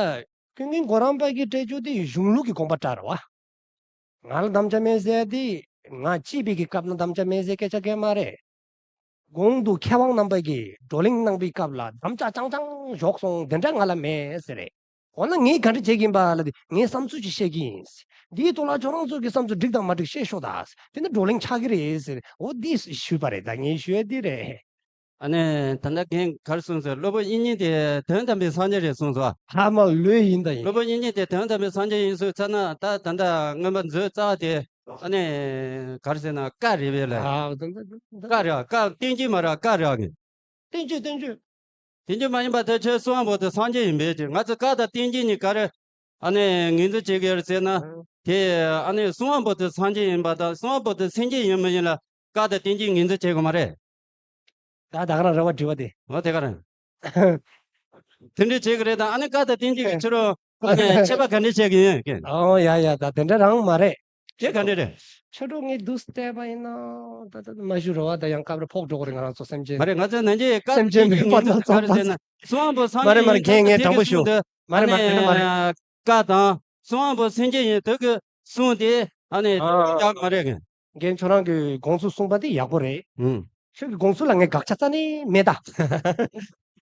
ཀུན་མཁྱེན་གོ་རམས་པ་གིས་སྤྲད་རྒྱུ་དེ་གཞུང་ལུགས་ཀྱི་དགོངས་པ་བཀྲལ་རེད་བ། ང་ལ་དམ་བཅའ་མེད་ཟེར་དེ་ང་སྐྱེས་པའི་གི་སྐབས་ན་དམ་བཅའ་མེད་ཟེར་སྐད་ཆ་གང་ཡང་མ་རེད། གོང་དུ་མཁས་དབང་རྣམ་པ་གིས་བགྲོ་གླེང་གནང་པའི་སྐབས་ལ་དམ་བཅའ་རྐྱང་རྐྱང་བཞག་སོང་། དེ་འདྲ་ང་ལ་མེད་ཟེར་རེད། འོ་ན་ངས་ག་འདྲ་བྱེད་ཀྱི་ཡིན་པ་ལ་དེ་ངའི་བསམ་ཚུལ་ཅིག་བཤད་ཀྱི་ཡིན། འདིའི་ཐོག་ལ་ཁྱོད་རང་ཚོ་གི་བསམ་ཚུལ་འགྲིག་དང་མ་འགྲིག་བཤད་ཤོག་ད། དེ་ནི་བགྲོ་གླེང་ཆགས་ཀྱི་རེད་ཟེར། འོ་འདི་ཞུས་པ་རེད། ད་ངས་ཞུ་ཡ་འདི་རེད། ཨ་ནི་ད་ལྟ་རྒན་ག་རེ་གསུངས་ཟེར། སློབ་དཔོན་དབྱིག་གཉེན་དེ་དོན་དམ་པའི་སངས་རྒྱས་རེད་གསུངས་སོ། ཐ་མ་ལོས་ཡིན་ད་ཡིན། སློབ་དཔོན་དབྱིག་གཉེན་དེ་དོན་དམ་པའི་སངས་རྒྱས་ཡིན་གསུངས་ཚར་ན་ད་ད་ལྟ་མངོན་པ་མཛོད་རྩ་བ་དེ་ཨ་ནི་ག་རེ་ཟེར་ན་བཀའ་རེད་པས་ལ། ཨ་ད་ད་ད་བཀའ་རེད། བཀའ་བསྟན་བཅོས་མ་རེད། བཀའ་རེད། བསྟན་བཅོས་བསྟན་བཅོས། བསྟན་བཅོས་མ་ཡིན་པ་དེ་ཁྱོད་གསུང་བ་པོ་དེ་སངས་རྒྱས་ཡིན་པས་ཀྱི། ང་ཚོ་བཀའ་དང་བསྟན་བཅོས་གཉིས་ག་རེ་ཨ་ནི་ངོས་འཛིན་བྱེད་ཀྱི་ཡོད་ཟེར་ན། དེ་ཨ་ནི་གསུང་བ་པོ་དེ་སངས་རྒྱས་ཡིན་པ་དང་གསུང་བ་པོ་དེ་སེམས་ཅན་ཡིན་མི་ཡིན་ལ་བཀའ་དང་བསྟན་བཅོས་ངོས་འཛིན་བྱེད་དགོས་མ་རེད། ད་ད་ག་རང་རེ་བ་དྲི་བ་དེ། འོ་དེ་ག་རང་། དེ་འདྲས་བྱེད་ཀྱི་རེད་དང་། ཨ་ནི་བཀའ་དང་བསྟན་བཅོས་ཀྱི་ཕྱི་རུ་ཨ་ནི་ཁྱད་པར་ག་འདྲས་བྱེད་ཀྱི་ཡིན་ཀྱི། ཨོ་ཡ་ཡ། ད་དེ་འདྲ་རང་མ་རེད། དེ་ག་འདྲས་རེད། ཕྱི་དྲོ་ངས་འདུག་བལྟས་པ་ཡིན་ན་ད་ད་མ་ཞུ་རོགས་ཨ། ད་ཡང་སྐབས་རེ་ཕོག་འགྲོ་གི་རེད། ང་རང་ཚོ་སེམས་ཅན། མ་རེད། ང་ཚོ་ནན་ཅི་བཀའ་སེམས་ཅན་མེད་པ་དང་ཚོགས་པ་ཟེར་ན་གསུང་བ་པོ་སངས་མ་རེད་མ་རེད། རྒན་ངས་དྲང་པོ་ཞུ། མ་རེད་མ་རེད་མ་རེད། བཀའ་དང་གསུང་བ་པོ་སེམས་ཅན་ཡིན་དུས་ཀྱི་གསུང་དེ་ཨ་ནི་ཨ་ཡག་མ་རེད་གི། རྒན་ཁྱོད་རང་གི་དགོངས་ཚུལ་གསུངས་པ་དེ་ཡག་པོ་རེད། ཨུམ། ཁྱོད་ཀྱི་དགོངས་ཚུལ་ལ་ངས་དགག་བྱ་རྩ་ནས་མེད་ད།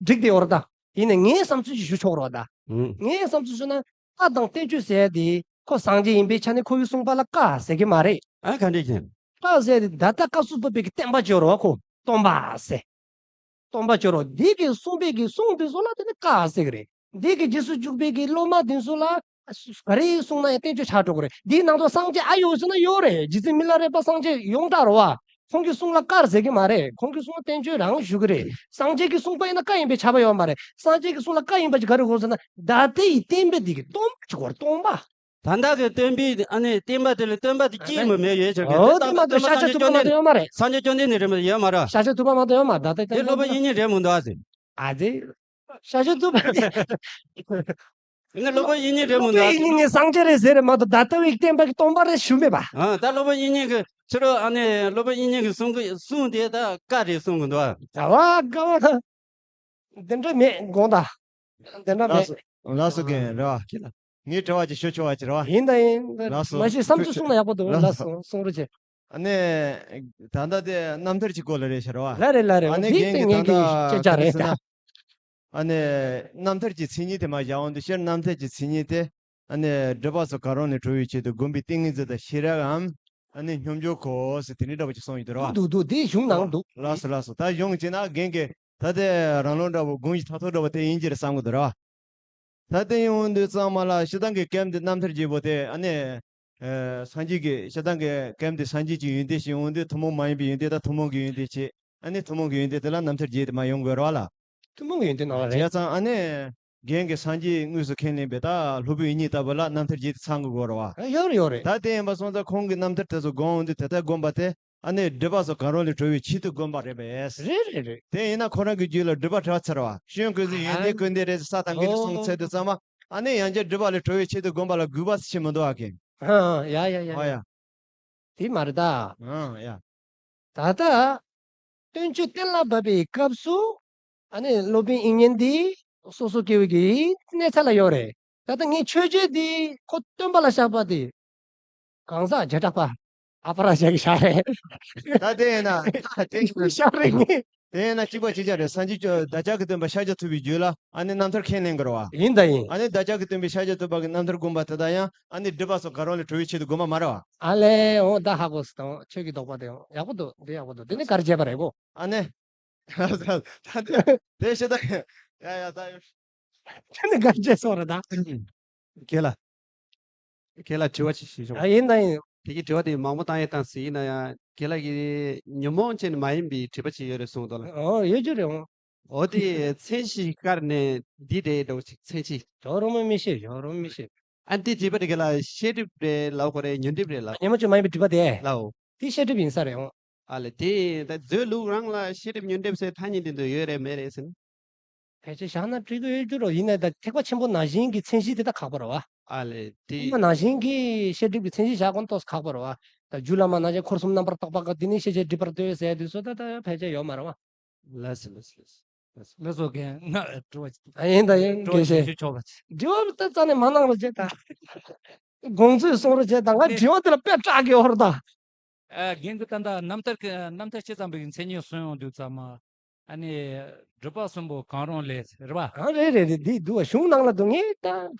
འགྲིག་དེ་ཡོད་རེད་ད། ཡིན་ནའི་ངའི་བསམ་ཚུལ་ཞིག་ཞུ་ཆོག་རོགས་ད། ཨུམ། ངའི་བསམ་ཚུལ་ཞུ་ན་བཀའ་དང་བསྟན་བཅོས་ཟེར་ཡ་དེ་ཁོ་སངས་རྒྱས་ཡིན་པའི་ཆ་ནས་ཁོ་གིས་གསུངས་པ་ལ་བཀའ་ཟེར་གི་མ་རེད། ཨ་ག་འདྲས་ཀྱི། བཀའ་ཟེར་ཡ་དེ་ད་ལྟ་བཀའ་སྩལ་པ་པོའི་གི་བསྟན་པ་བཅོས་རོགས། ཁོ་སྟོན་པ་ཟེར། སྟོན་པ་བཅོས་རོགས། འདི་གིས་གསུངས་པའི་གི་གསུང་དེ་ཚོ་ལ་དེ་ནི་བཀའ་ཟེར་གི་རེད། འདི་གི་རྗེས་སུ་འཇུག་པའི་གི་སློབ་མ་དེ་ཚོ་ལ་ག་རེ་གསུངས་ན་ཡང་བསྟན་བཅོས་ཆགས་འགྲོ་གི་རེད། འདིའི་ནང་དུ་སངས་རྒྱས་ཨ་ཡོད་ཟེར་ན་ཡོད་རེད། རྗེ་བཙུན་མི་ལ་རས་པ་སངས་རྒྱས་ཡོངས་གྲགས་རེད་བ། ཁོང་གི་གསུང་ལ་བཀའ་ཟེར་གི་མ་རེད། ཁོང་གི་གསུང་བསྟན་བཅོས་རང་ཞུ་གི་རེད། སངས་རྒྱས་ཀྱིས་གསུངས་པ་ཡིན་ན་བཀའ་ཡིན་པས་ཁྱབ་པ་ཡོད་མ་རེད། སངས་རྒྱས་ཀྱིས་གསུངས་ལ་བཀའ་ཡིན་པ་ཅིག་ག་རེ་དགོས་ཟེར་ན། ད་ལྟའི་བསྟན་པ་འདི་གི་སྟོན་པ་ཅིག་དགོས་རེད། སྟོན་པ། ད་ལྟ་གི་སྟོན་པའི་ཨ་ནི་བསྟན་པ་དེ་ལ་སྟོན་པ་དེ་སྐྱེས་མ་མེད་ཡོད་ཅག་གི། ཨོ་དེ་མ་གཏོགས་ཤཱཀྱ་ཐུབ་པ་མ་གཏོགས་ཡོད་མ་རེད། སངས་རྒྱས་བཅོམ་ལྡན་འདས་རེད་མ་ཡོད་མ་རེད། ཤཱཀྱ་ཐུབ་པ་མ་གཏོགས་ཡོད་མ་རེད། ད་ལྟ་དེ་སློབ་དཔོན་དབྱིག་གཉེན་རེད་མི་འདུག་ཨ་ཟེར། ཨ་ཙི། ཤཱཀྱ་ཐུབ་པ་དེ། ཡིན་ན་སློབ་དཔོན་དབྱིག་གཉེན་རེད་མི་འདུག་ཨ་ཟེར། དབྱིག་གཉེན་སངས་རྒྱས་རེད་ཟེར་རེད་མ་གཏོགས་ད་ལྟ་བའི་བསྟན་པ་གི་སྟོན་པ་རེད་ཞུ་མེད་པ། ཨ་ད་སློབ་དཔོན་དབྱིག་གཉེན་གི་ཕྱི་རོལ་ཨ་ནི་སློབ་དཔོན་དབྱིག་གཉེན་གི་གསུང་གི་གསུང་དེ་ད་བཀའ་རེད་གསུང་གི་འདུག་ཨ། ད་བ་དགའ་བ་ད། དེ་འདྲ་མེད་དགོངས་དག་དེ་འདྲ་མེད། ལགས་སོ་ལགས་སོ་རྒན་རེད་བ། ཁྱེད་ལ། ངས་དྲི་བ་ཅིག་ཞུ་ཆོག་པ་ཅིག་རེད་བ། ཡིན་ད་ཡིན། ལགས་སོ། མ་གཞི་བསམ་ཚུལ་གསུང་ན་ཡག་པོ་འདུག་ལགས་སོ། ལགས་སོ། གསུང་རོགས་བྱེད། ཨ་ནི། ད་ལྟ་དེ་རྣམ་ཐར་གྱི་སྐོར་ལ་རེད་ཤག་རེད་བ། ལ་རེད་ལ་རེད། ཨ་ནི་འདི་རྒན་དེ་གྱིས་ད་ངའི་ལྟ་གི་ཤེས་བྱ་རེད་ད། ཨ་ནི། རྣམ་ཐར་གྱི་མཚན་ཉིད་དེ་མར་བཞག་འོང་དུས། སྤྱིར་རྣམ་ཐར་གྱི་མཚན་ཉིད་དེ། ཨ་ནི། སྒྲིབ་པ་སོགས་གང་རུང་ལས་གྲོལ་བའི་ཆེད་དུ་བསྒོམ་པའི་ཏིང་ངེ་འཛིན་དང་ཤེས་རབ་འམ། ཨ་ནི་སྙོམས་འཇུག་གོ་ཟེར་དེ་འདྲའི་འདྲ་པོ་ཅིག་གསུངས་ཡོད་དེ་རེད་བ། འདུག་འདུག་དེ་གཞུང་ནང་འདུག་ལགས་སོ་ལགས་སོ། ད་གཞུང་བྱས་ན་རྒན་གྱིས་ད་ལྟའི་རང་ལུགས་འདྲ་པོ་དགོངས་གཞི་མཐར་ཐུག་འདྲ་པོ་དེ་ཡིན་གྱི་རེད་བསམ་གི་འདུག་རེད་བ། ད་དེ་ཡོང་དུས་ཚང་མ་ལ་སྤྱིར་བཏང་གི་སྐབས་འདི་རྣམ་ཐར་རྒྱས་པོ་དེ། ཨ་ནི། ཨ། སངས་རྒྱས་ཀྱི་སྤྱིར་བཏང་གི་སྐབས་འདི་སངས་རྒྱས་ཀྱི་ཡོན་ཏན་ཞིག་ཡོང་དུས་ཐུན་མོང་མ་ཡིན་པའི་ཡོན་ཏན་དང་ཐུན་མོང་གི་ཡོན་ཏན་བྱས། ཨ་ནི་ཐུན་མོང་གི་ཡོན་ཏན་དེ་ལ་རྣམ་ཐར་རྒྱས་དེ་མར་ཡོང་དགོས་རེད་བ་ལ། ཐུན་མོང་གི་ཡོན་ཏན་ནང་ལ་རེད། བྱས་ཙང་ཨ་ནི། རྒན་གྱིས་སངས་རྒྱས་དངོས་སུ་ཁས་ལེན་པའི་ད་སློབ་དཔོན་དབྱིག་གཉེན་ལྟ་བུ་ལ་རྣམ་ཐར་རྒྱས་དེ་ཚང་དགོས་རེད་བ། ཡོད་རེད་ཡོད་རེད། ད་དེ་ཡིན་པ་སོང་ཙང་ཁོང་གི་རྣམ་ཐར་དེ་ཚོ་དགོངས་འོང་དུས་དེ་ལྟར་བསྒོམ་པ་དེ། ཨ་ནི་སྒྲིབ་པ་སོགས་གང་རུང་ལས་གྲོལ་བའི་ཆེད་དུ་བསྒོམ་པ་རེད་པས། རེད་རེད་རེད། དེ་ཡིན་ན་ཁོ་རང་གི་རྒྱུད་ལ་སྒྲིབ་པ་བྲལ་ཚར་བ། སྐྱོན་ཀུན་ཟད་ཡོན་ཏན་ཀུན་ལྡན་རེད་ཟེར་ས་དང་འགལ་ཏེ་གསུངས་ཚར་དུས་ཙམ་པ། ཨ་ནི་ཡང་བསྐྱར་སྒྲིབ་པ་ལས་གྲོལ་བའི་ཆེད་དུ་བསྒོམ་པ་ལ་དགོས་པ་ཞིག་མི་འདུག་ཨ་ཁེ། ཨ་ཡ་ཡ་ཡ། ཨ་ཡ། དེ་མ་རེད་ད། ཨ་ཡ། ད་ལྟ་སྟོན་ཆོས་གཏན་ལ་ཕབ་པའི་སྐབས་སུ། ཨ་ནི་སློབ་དཔོན་དབྱིག་གཉེན་འདི་སོ་སོ་སྐྱེ་བོ་གི་གནས་ཚད་ལ་ཡོད་རེད། ད་ལྟ་ངས་ཆོས་བརྒྱད་འདི་ཁོ་སྟོན་པ་ལ་བཞག་པ་དེ། གང་ཟག་བྱེ་བྲག་པ་ཨ་པ་ར་ཞག་གི་ཞག་རེད། ད་དེ་ཡིན་ན་དེ་ཞག་རེད་ངས། དེ་ཡིན་ན་གཅིག་པ་གཅིག་རྐྱང་རེད། སངས་རྒྱས་བདག་ཅག་གི་སྟོན་པ་ཤཱཀྱ་ཐུབ་པའི་རྒྱུད་ལ་ཨ་ནི་རྣམ་ཐར་ཁས་ལེན་དགོས་རེད་བ། ཡིན་ད་ཡིན། ཨ་ནི་བདག་ཅག་གི་སྟོན་པའི་ཤཱཀྱ་ཐུབ་པ་གི་རྣམ་ཐར་བསྒོམ་པ་དེ་དག་ཡང་ཨ་ནི་སྒྲིབ་པ་སོགས་གང་རུང་ལས་གྲོལ་བའི་ཆེད་དུ་བསྒོམ་པ་མ་རེད་བ། ཨ་ལས་འོ་ད་ཧ་གོ་སོང་། ཁྱོད་ཀྱི་དོགས་པ་དེ་ཡག་པོ་འདུག་འདི་ཡག་པོ་འདུག་འདི་ནི་ག་རེ་བྱས་པ་རེད་གོ། ཨ་ནི། ད་དེ་དེ་བཤད་ད། ཡ་ཡ་ད་ཡོད། ཁྱོད་ནི་ག་རེ་བྱས་སོང་རེད་ད། ཁྱེད་ལ། ཁྱེད་ལ་དྲི་བ་ཅིག་ཞུས་ཆོག་ཨ་ཡིན་ད་ཡིན། དེ་གི་དྲི་བ་དེ་མང་པོ་བཏང་ཡས་བཏང་ཟིན་ཡིན་ན་ཡང་ཁྱེད་ལ་གི་ཉོན་མོངས་ཅན་མ་ཡིན་པའི་དྲི་བ་ཅིག་ཡོད་རེད་གསུངས་འདུག་ལ། ཨོ་ཡོད་རྒྱུ་རེད་འོང་། འོ་དེ་མཚན་གཞི་བཀར་ནས་འདི་འདྲའི་འདྲ་བོ་ཅིག་མཚན་གཞི། ཡོད་རུང་མི་ཤེས། ཡོད་རུང་མི་ཤེས། ཨ་འདི་དྲི་བ་དེ་ག་ལ་ཤེས་སྒྲིབ་རེད་ལབ་དགོས་རེད། ཉོན་སྒྲིབ་རེད་ལབ། ཉོན་མོངས་ཅན་མ་ཡིན་པའི་དྲི་བ་དེ་ལའོ། དེ་ཤེས་སྒྲིབ་ཡིན་ས་རེད་འོང་། ཨ་ལས་དེ་ད་མཛོད་ལུགས་རང་ལ་ཤེས་སྒྲིབ་ཉོན་སྒྲིབ་ཟེར་ཐ་སྙད་དེ་འདུག་ཡོད་རེད་མེད་རེད་ཟེར་ན། ཕལ་ཆེར་བཞག་ན་འགྲིག་གི་ཡོད་རྒྱུ་རོ། ཡིན་ནའི་ད་ཐེག་པ་ཆེན་པོ་ནང་བཞིན་གྱི་མཚན་གཞི་དེ་ད་ཁག་པོ་རེད་བ། ཨ་ལས་དེ། ཐེག་པ་ནང་བཞིན་གྱི་ཤེས་སྒྲིབ་ཀྱི་མཚན་གཞི་བཞག་དགོས་ན་ཏོག་ཙམ་ཁག་པོ་རེད་བ། ད་རྒྱུད་བླ་མ་ནང་བཞིན་འཁོར་གསུམ་རྣམ་པར་དག་པ་ག་དེ་ནི་ཤེས་བྱའི་སྒྲིབ་པར་ལྟོས་ཟེར་དུས་སུ་ད་ད་ཕལ་ཆེར་ཡོད་མ་རེད་བ། ལགས་སོ་ལགས་སོ་ལགས་སོ། ལགས་སོ་རྒན། ང་དྲི་བ་ཅིག་ཨ་ཡིན་ད་ཡིན། དྲི་བ་དགོས་ཞེས་ཞུ་ཆོག་པ་ཅིག་དྲི་བ་ད་རྩ་ནས་མ་གནང་རོགས་བྱེད་ད། དགོངས་ཚུལ་གསུང་རོགས་བྱེད་ད། ང་དྲི་བ་དེ་ལ་དཔེ་སྐྲག་གི་ཡོད་རེད་ད། ཨ་རྒན་གྱིས་ད་ལྟ་རྣམ་ཐར་གྱི་རྣམ་ཐར་ཇི་ཙམ་པའི་མཚན་ཉིད་གསུངས་ཡོང་དུས་ཙམ་མ། ཨ་ནི་སྒྲིབ་པ་གསུམ་པོ་གང་རུང་ལས་རེད་བ། གང་རེད་རེད་རེད། འདི་འདུག་བ། གཞུང་ནང་ལ་འདུག་ངས་ད།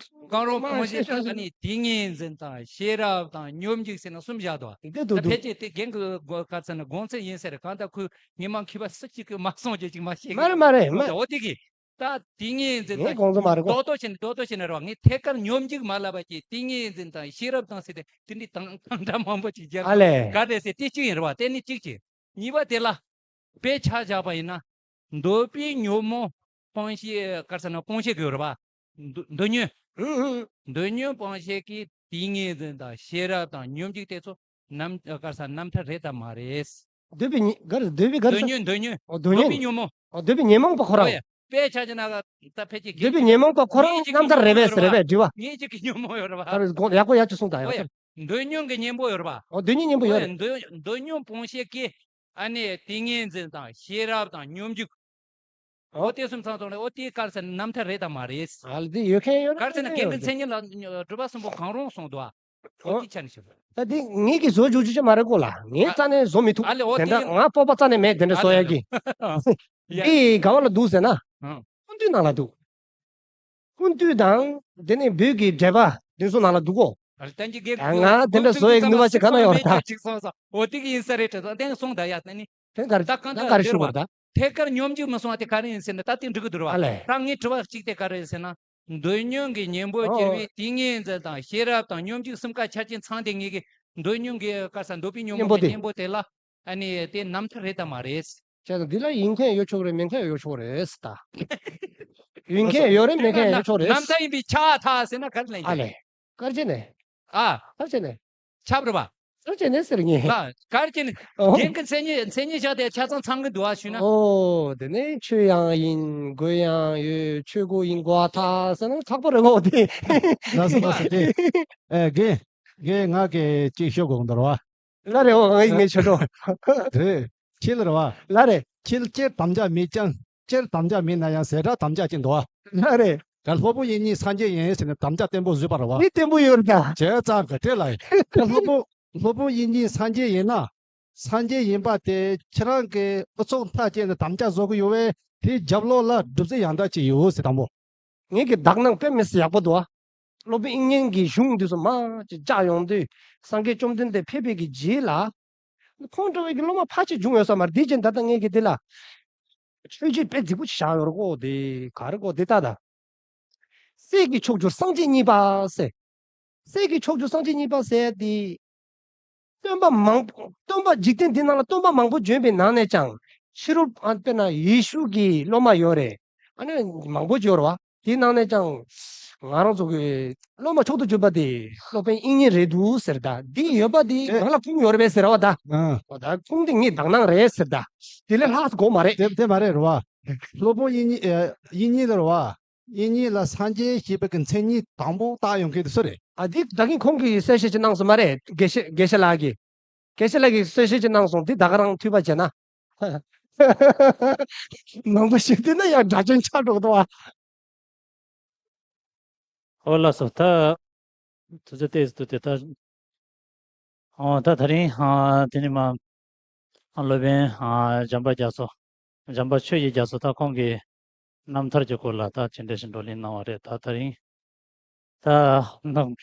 གང་རུང་སྤོང་བྱེད་ད་ཨ་ནི་ཏིང་ངེ་འཛིན་དང་ཤེས་རབ་དང་སྙོམས་འཇུག་ཟེར་ན་གསུམ་བཞག་འདུག་ད་འདི་འདུག་འདུག་ཕལ་ཆེར་དེ་རྒན་གྱི་ག་ཚོད་ན་དགོངས་ཚུལ་ཡིན་ས་རེད། གང་ལྟར་ཁོས་ངས་མ་མཁས་པ་སུ་གཅིག་གིས་མ་གསུངས་ཀྱི་ཅིག་མ་ཤེས་གི། མ་རེད་མ་རེད་མ། འོ་དེ་གི། ད་ཏིང་ངེ་འཛིན་ངས་དང་དགོངས་ཚུལ་མ་རེད་གོ། རྡོག་རྡོག་བྱས་ནས་རྡོག་རྡོག་བྱས་ནས་རེད་བ། ངས་ཐད་ཀར་སྙོམས་འཇུག་མ་ལབ་པ་ཅིག་ཏིང་ངེ་འཛིན་དང་ཤེས་རབ་དང་ཟེར་ཏེ་དེ་འདྲའི་དང་དང་སྒྲ་མང་པོ་ཅིག་སྦྱར། ཨ་ལས། ག་རེ་ཟེར་དེ་གཅིག་ཡིན་རེད་བ། དེ་ནི་གཅིག་བྱས། གཉིས་པ་དེ་ལ་དཔེ་ཆ་བཞག་པ་ཡིན་ན། འདོད་པའི་ཉོན་མོངས་སྤང་བྱེད་ག་རེ་ཟེར་ན་སྤོང་བྱེད་དགོས་རེད་བ། འདོད་འདོད་ཉོན། ཨུ་ཨུ། འདོད་ཉོན་སྤོང་བྱེད་ཀྱི་ཏིང་ངེ་འཛིན་དང་ཤེས་རབ་དང་སྙོམས་འཇུག་དེ་ཚོ་རྣམ་ག་རེ་ཟེར་རྣམ་ཐར་རེད་དམ་མ་རེད། འདོད་པའི་ཉེ་ག་རེ་འདོད་པའི་ག་རེ་འདོད་ཟེར། ཉོན་འདོད་ཉོན། ཨོ་འདོད་ཉོན། འདོད་པའི་ཉོན་མོངས། ཨོ་འདོད་པའི་ཉོན་མོངས་པ་ཁོ་རང་། ཨོ་ཡ། དཔེ་ཆ་ཅིག་ན་ད་ཕལ་ཆེར་འདོད་པའི་ཉོན་མོངས་པ་ཁོ་རང་ངེད་ཅག་རྣམ་ཐར་རེད་པས་ཟེར་རེད་པས་དྲི་བ། ངེད་ཅག་གི་ཉོན་མོངས་ཡོད་རེད་པ། ད་རེས་དགོངས་ཡག་པོ་ཡག་ཅིག་གསུངས་དང་། ཨོ་ཡ། ཡག་པོ། འདོད་ཉོན་གྱི་གཉེན་པོ་ཡོད་རེད་པ། ཨོ་འདོད་ཉོན་གཉེན་པོ་ཡོད་རེད། ཨོ་ཡ། འདོད་འདོད་ཉོན་སྤོང་བྱེད་ཀྱི་ཨ་ནི་ཏིང་ངེ་འཛིན་དང་ཤེས་རབ་དང་སྙོམས་འཇུག་ཨོ། ཨོ་དེ་གསུམ་ཚང་ཚང་རེད། ཨོ་དེ་ག་རེ་ཟེར་ན་རྣམ་ཐར་རེད་དམ་མ་རེད། ཨ་ལ་དེ་ཡོད་མཁན་ཡོད་ན་ག་རེ་ཟེར་ན་རྒན་གྱིས་མཚན་ཉིད་ལ་སྒྲིབ་པ་གསུམ་པོ་གང་རུང་གསུངས་འདུག་ཨ། ཨོ་ཨོ་དེ་ཆ་ནས་ཞུ། ད་དེ་ངེད་ཀྱིས་བཟོ་རྒྱུ་རྒྱུ་ཅིག་མ་རེད་གོ་ལ། ངས་རྩ་ནས་བཟོ་མི་ཐུབ། ཨ་ལས་ཨོ་དེ་འདྲ་དེ་ང་སྤོབས་པ་རྩ་ནས་མེད། དེ་འདྲ་བཟོ་ཡ་གི། ཡ། དེ་ག་བ་ལ་འདུག་ཟེར་ན། ཨང་། སྐུ་མདུན་ནང་ལ་འདུག་སྐུ་མདུན་དང་དེ་ནས་བོད་ཀྱི་འགྲེལ་པ་དེ་ཚོ་ནང་ལ་འདུག་གོ། ཨ་ལས་ད་ཅི་རྒན་ད་ང་དེ་འདྲ་བཟོ་ཡ་གི་ནུས་པ་ཅིག་ག་ན་ཡོད་རེད་ད། ཅིག་སོང་སོང་། ཨོ་དེ་གི་ཡིན་ས་རེད་དྲན་སོང་། དེ་སོང་ད་ཡ་ད་ནི། དེ་ག་རེ་ད་གང་ད་ག་རེ་ཞུ་བར་ད། ཐད་ཀར་སྙོམས་འཇུག་མི་སོང་བ་དེ་ག་རེ་ཡིན་ཟེར་ན་ད་དེ་འགྲིག་གི་འདུག་རེད་བ། ཨ་ལས། ད་ངའི་དྲི་བ་གཅིག་དེ་ག་རེ་ཡིན་ཟེར་ན། འདོད་ཉོན་གྱི་གཉེན་པོ་ཨོ་གྱུར་བའི་ཏིང་ངེ་འཛིན་དང་ཤེས་རབ་དང་སྙོམས་འཇུག་གསུམ་ཀ་ཆ་རྐྱེན་ཚང་སྟེ་ངེད་ཀྱི་འདོད་ཉོན་གྱི་ག་རེ་ཟེར་འདོད་པའི་ཉོན་མོངས་ཀྱི་གཉེན་པོ་དེ་ལ་ཨ་ནི་དེ་རྣམ་ཐར་རེད་དམ་མ་རེད། བྱས་ཙང་འདི་ལ་ཡིན་མཁན་ཡོད་ཆོག་རེད། མེད་མཁན་ཡོད་ཆོག་རེད་ད། ཡིན་མཁན་ཡོད་རེད། མེད་མཁན་ཡོད་ཆོག་རེད། རྣམ་ཐར་ཡིན་པས་ཁྱབ་ཐལ་ཟེར་ན་ག་རེ་ལབ་ཡིན། ཨ་ལས། ག་རེ་བྱས་ནས། ཨ། ག་རེ་བྱས་ནས། ཁྱབ་རེད་པ། ག་རེ་བྱས་ནས་ཟེར་ངས། ལ། ག་རེ་བྱས་ནས། ཨོ། རྒན་གྱི་མཚན་ཉིད་མཚན་ཉིད་བཞག་དེ་ཆ་ཚང་ཚང་གི་འདུག་ཨ་ཞུས་ན། ཨོ། དེ་ནས་ཆོས་ཡང་ཡིན། སྒོ་ཡང་ཡོད། ཆོས་སྒོ་ཡིན་དགོས་ཐལ་ཟེར་ན་ཁག་པོ་རེད་གོ་དེ། ལགས་སོ་ལགས་སོ་དེ། ཨེ་རྒན། རྒན་ང་གི་གཅིག་ཤོད་དགོས་འདུག་རེད་བ། ལ་རེད། འོ་ངས་ངས་ཆོད་འགྲོ། དེ། ཁྱེད་ལ་རེད་བ། ལ་རེད། ཁྱེད་སྤྱིར་དམ་བཅའ་མེད་ཀྱང་། སྤྱིར་དམ་བཅའ་མེད་ན་ཡང་ཟད་འགྲོ་དམ་བཅའ་ཅིག་འདུག་བ། ལ་རེད། ད་སློབ་དཔོན་དབྱིག་གཉེན་སངས་རྒྱས་ཡིན་ཟེར་ནས་དམ་བཅའ་བརྟན་པོ་བཟོས་པ་རེད་བ། མི་བརྟན་པོ་ཡོད་རེད་ད། བྱས་ཙང་གི་དེ་ལ་ད་སློབ་དཔོན་སློབ་དཔོན་དབྱིག་གཉེན་སངས་རྒྱས་ཡིན་ན། སངས་རྒྱས་ཡིན་པ་དེ་ཁྱེད་རང་གི་ཨུ་ཚུགས་མཐའ་སྐྱེལ་ནས་དམ་བཅའ་བཟོ་གི་ཡོད་བས། དེའི་རྒྱབ་ལོགས་ལ་སྒྲུབ་རྫས་ཡང་དག་ཅིག་ཡོད་ཟེར་དང་པོ། ངེད་ཀྱི་དག་སྣང་དཔེ་མི་སྲིད་ཡག་པོ་འདུག་ཨ། སློབ་དཔོན་དབྱིག་གཉེན་གྱི་གཞུང་འདི་ཚོ་མར་ཅིག་བཅག་ཡོང་དུས་སངས་རྒྱས་བཅོམ་ལྡན་འདས་ཕེབས་པའི་གི་རྗེས་ལ། ཁོང་འདྲ་བའི་གི་སློབ་མ་ཕལ་ཆེར་བྱུང་ཡོད་ས་མ་རེད། དེ་རྗེས་ད་ལྟ་ངེད་ཀྱི་འདི་ལ་ཆོས་བརྒྱུད་དཔེ་རྫིག་པོ་ཅིག་བཞག་ཡོད་རེད་གོ། དེ་ག་རེ་གོ་དེ་ལྟ་ད། སྲས་ཀྱི་མཆོག་གྱུར་སངས་རྒྱས་གཉིས་པ་ཟེར། སྲས་ཀྱི་མཆོག་གྱུར་སངས་རྒྱས་གཉིས་པ་ཟེར་དེ། སྟོན་པ་མང་པོ་སྟོན་པ་འཇིག་རྟེན་འདི་ནང་ལ་སྟོན་པ་མང་པོ་བྱོན་པའི་ནང་ནས་ཀྱང་ཕྱི་རོལ་ཨ་དཔེར་ན་ཡེ་ཤུ་གི་སློབ་མ་ཡོད་རེད། ཨ་ནི་མང་པོ་ཡོད་རེད་བ། དེའི་ནང་ནས་ཀྱང་ང་རང་ཚོ་གི་སློབ་མ་མཆོག་ཏུ་གྱུར་པ་དེ་སློབ་དཔོན་དབྱིག་གཉེན་རེད་འདུག་ཟེར་ད། འདི་ཡོད་པ་དེ་ཨེ། ང་ལ་ཁུངས་ཡོད་རེད་པས་ཟེར་བ་ད། ཨ། འོ་ད་ཁུངས་དེ་ངའི་དག་སྣང་རེད་ཟེར་ད། དེ་ལས་ལྷག་དགོས་མ་རེད། དེ་དེ་མ་རེད་རེད་བ། སློབ་དཔོན་དབྱིག་གཉེན་ཨེ། དབྱིག་གཉེན་ལ་རེད་བ། དབྱིག་གཉེན་ལ་སངས་རྒྱས་ཞེས་པའི་གི་མཚན་ཉིད་དང་པོ་བཏགས་ཡོང་མཁན་དེ་སུ་རེད། ཨ་འདི་ད་གིན་ཁོང་གིས་གསལ་བཤད་ཅིག་གནང་སོང་མ་རེད། དགེ་བཤེས་དགེ་བཤེས་ལགས་ཀྱིས། དགེ་བཤེས་ལགས་ཀྱིས་གསལ་བཤད་ཅིག་གནང་སོང་། འདི་ད་ག་རང་འཐུས་པ་བྱས་ན། མང་པོ་ཞིག་བལྟས་ན་ཡང་སྒྲ་གཅན་ཆགས་འགྲོ་གི་འདུག་ཨ། ཨོ་ལགས་སོ། ད་དུས་ཚོད་ཏོག་ཙམ་འདུག་སྟེ། ད་ཨོ་ད་དེ་རིང་ཨ་དེ་ནི་མ་ཨ་སློབ་དཔོན་ཨ་འཇམ་དཔལ་རྒྱ་མཚོ། འཇམ་དཔལ་ཆོས་ཀྱི་རྒྱ་མཚོ། ད་ཁོང་གིས་རྣམ་ཐར་གྱི་སྐོར་ལ་ད་ཅི་འདྲ་ཞིག་བགྲོ་གླེང་གནང་བ་རེད། ད་དེ་རིང་ད་ནང་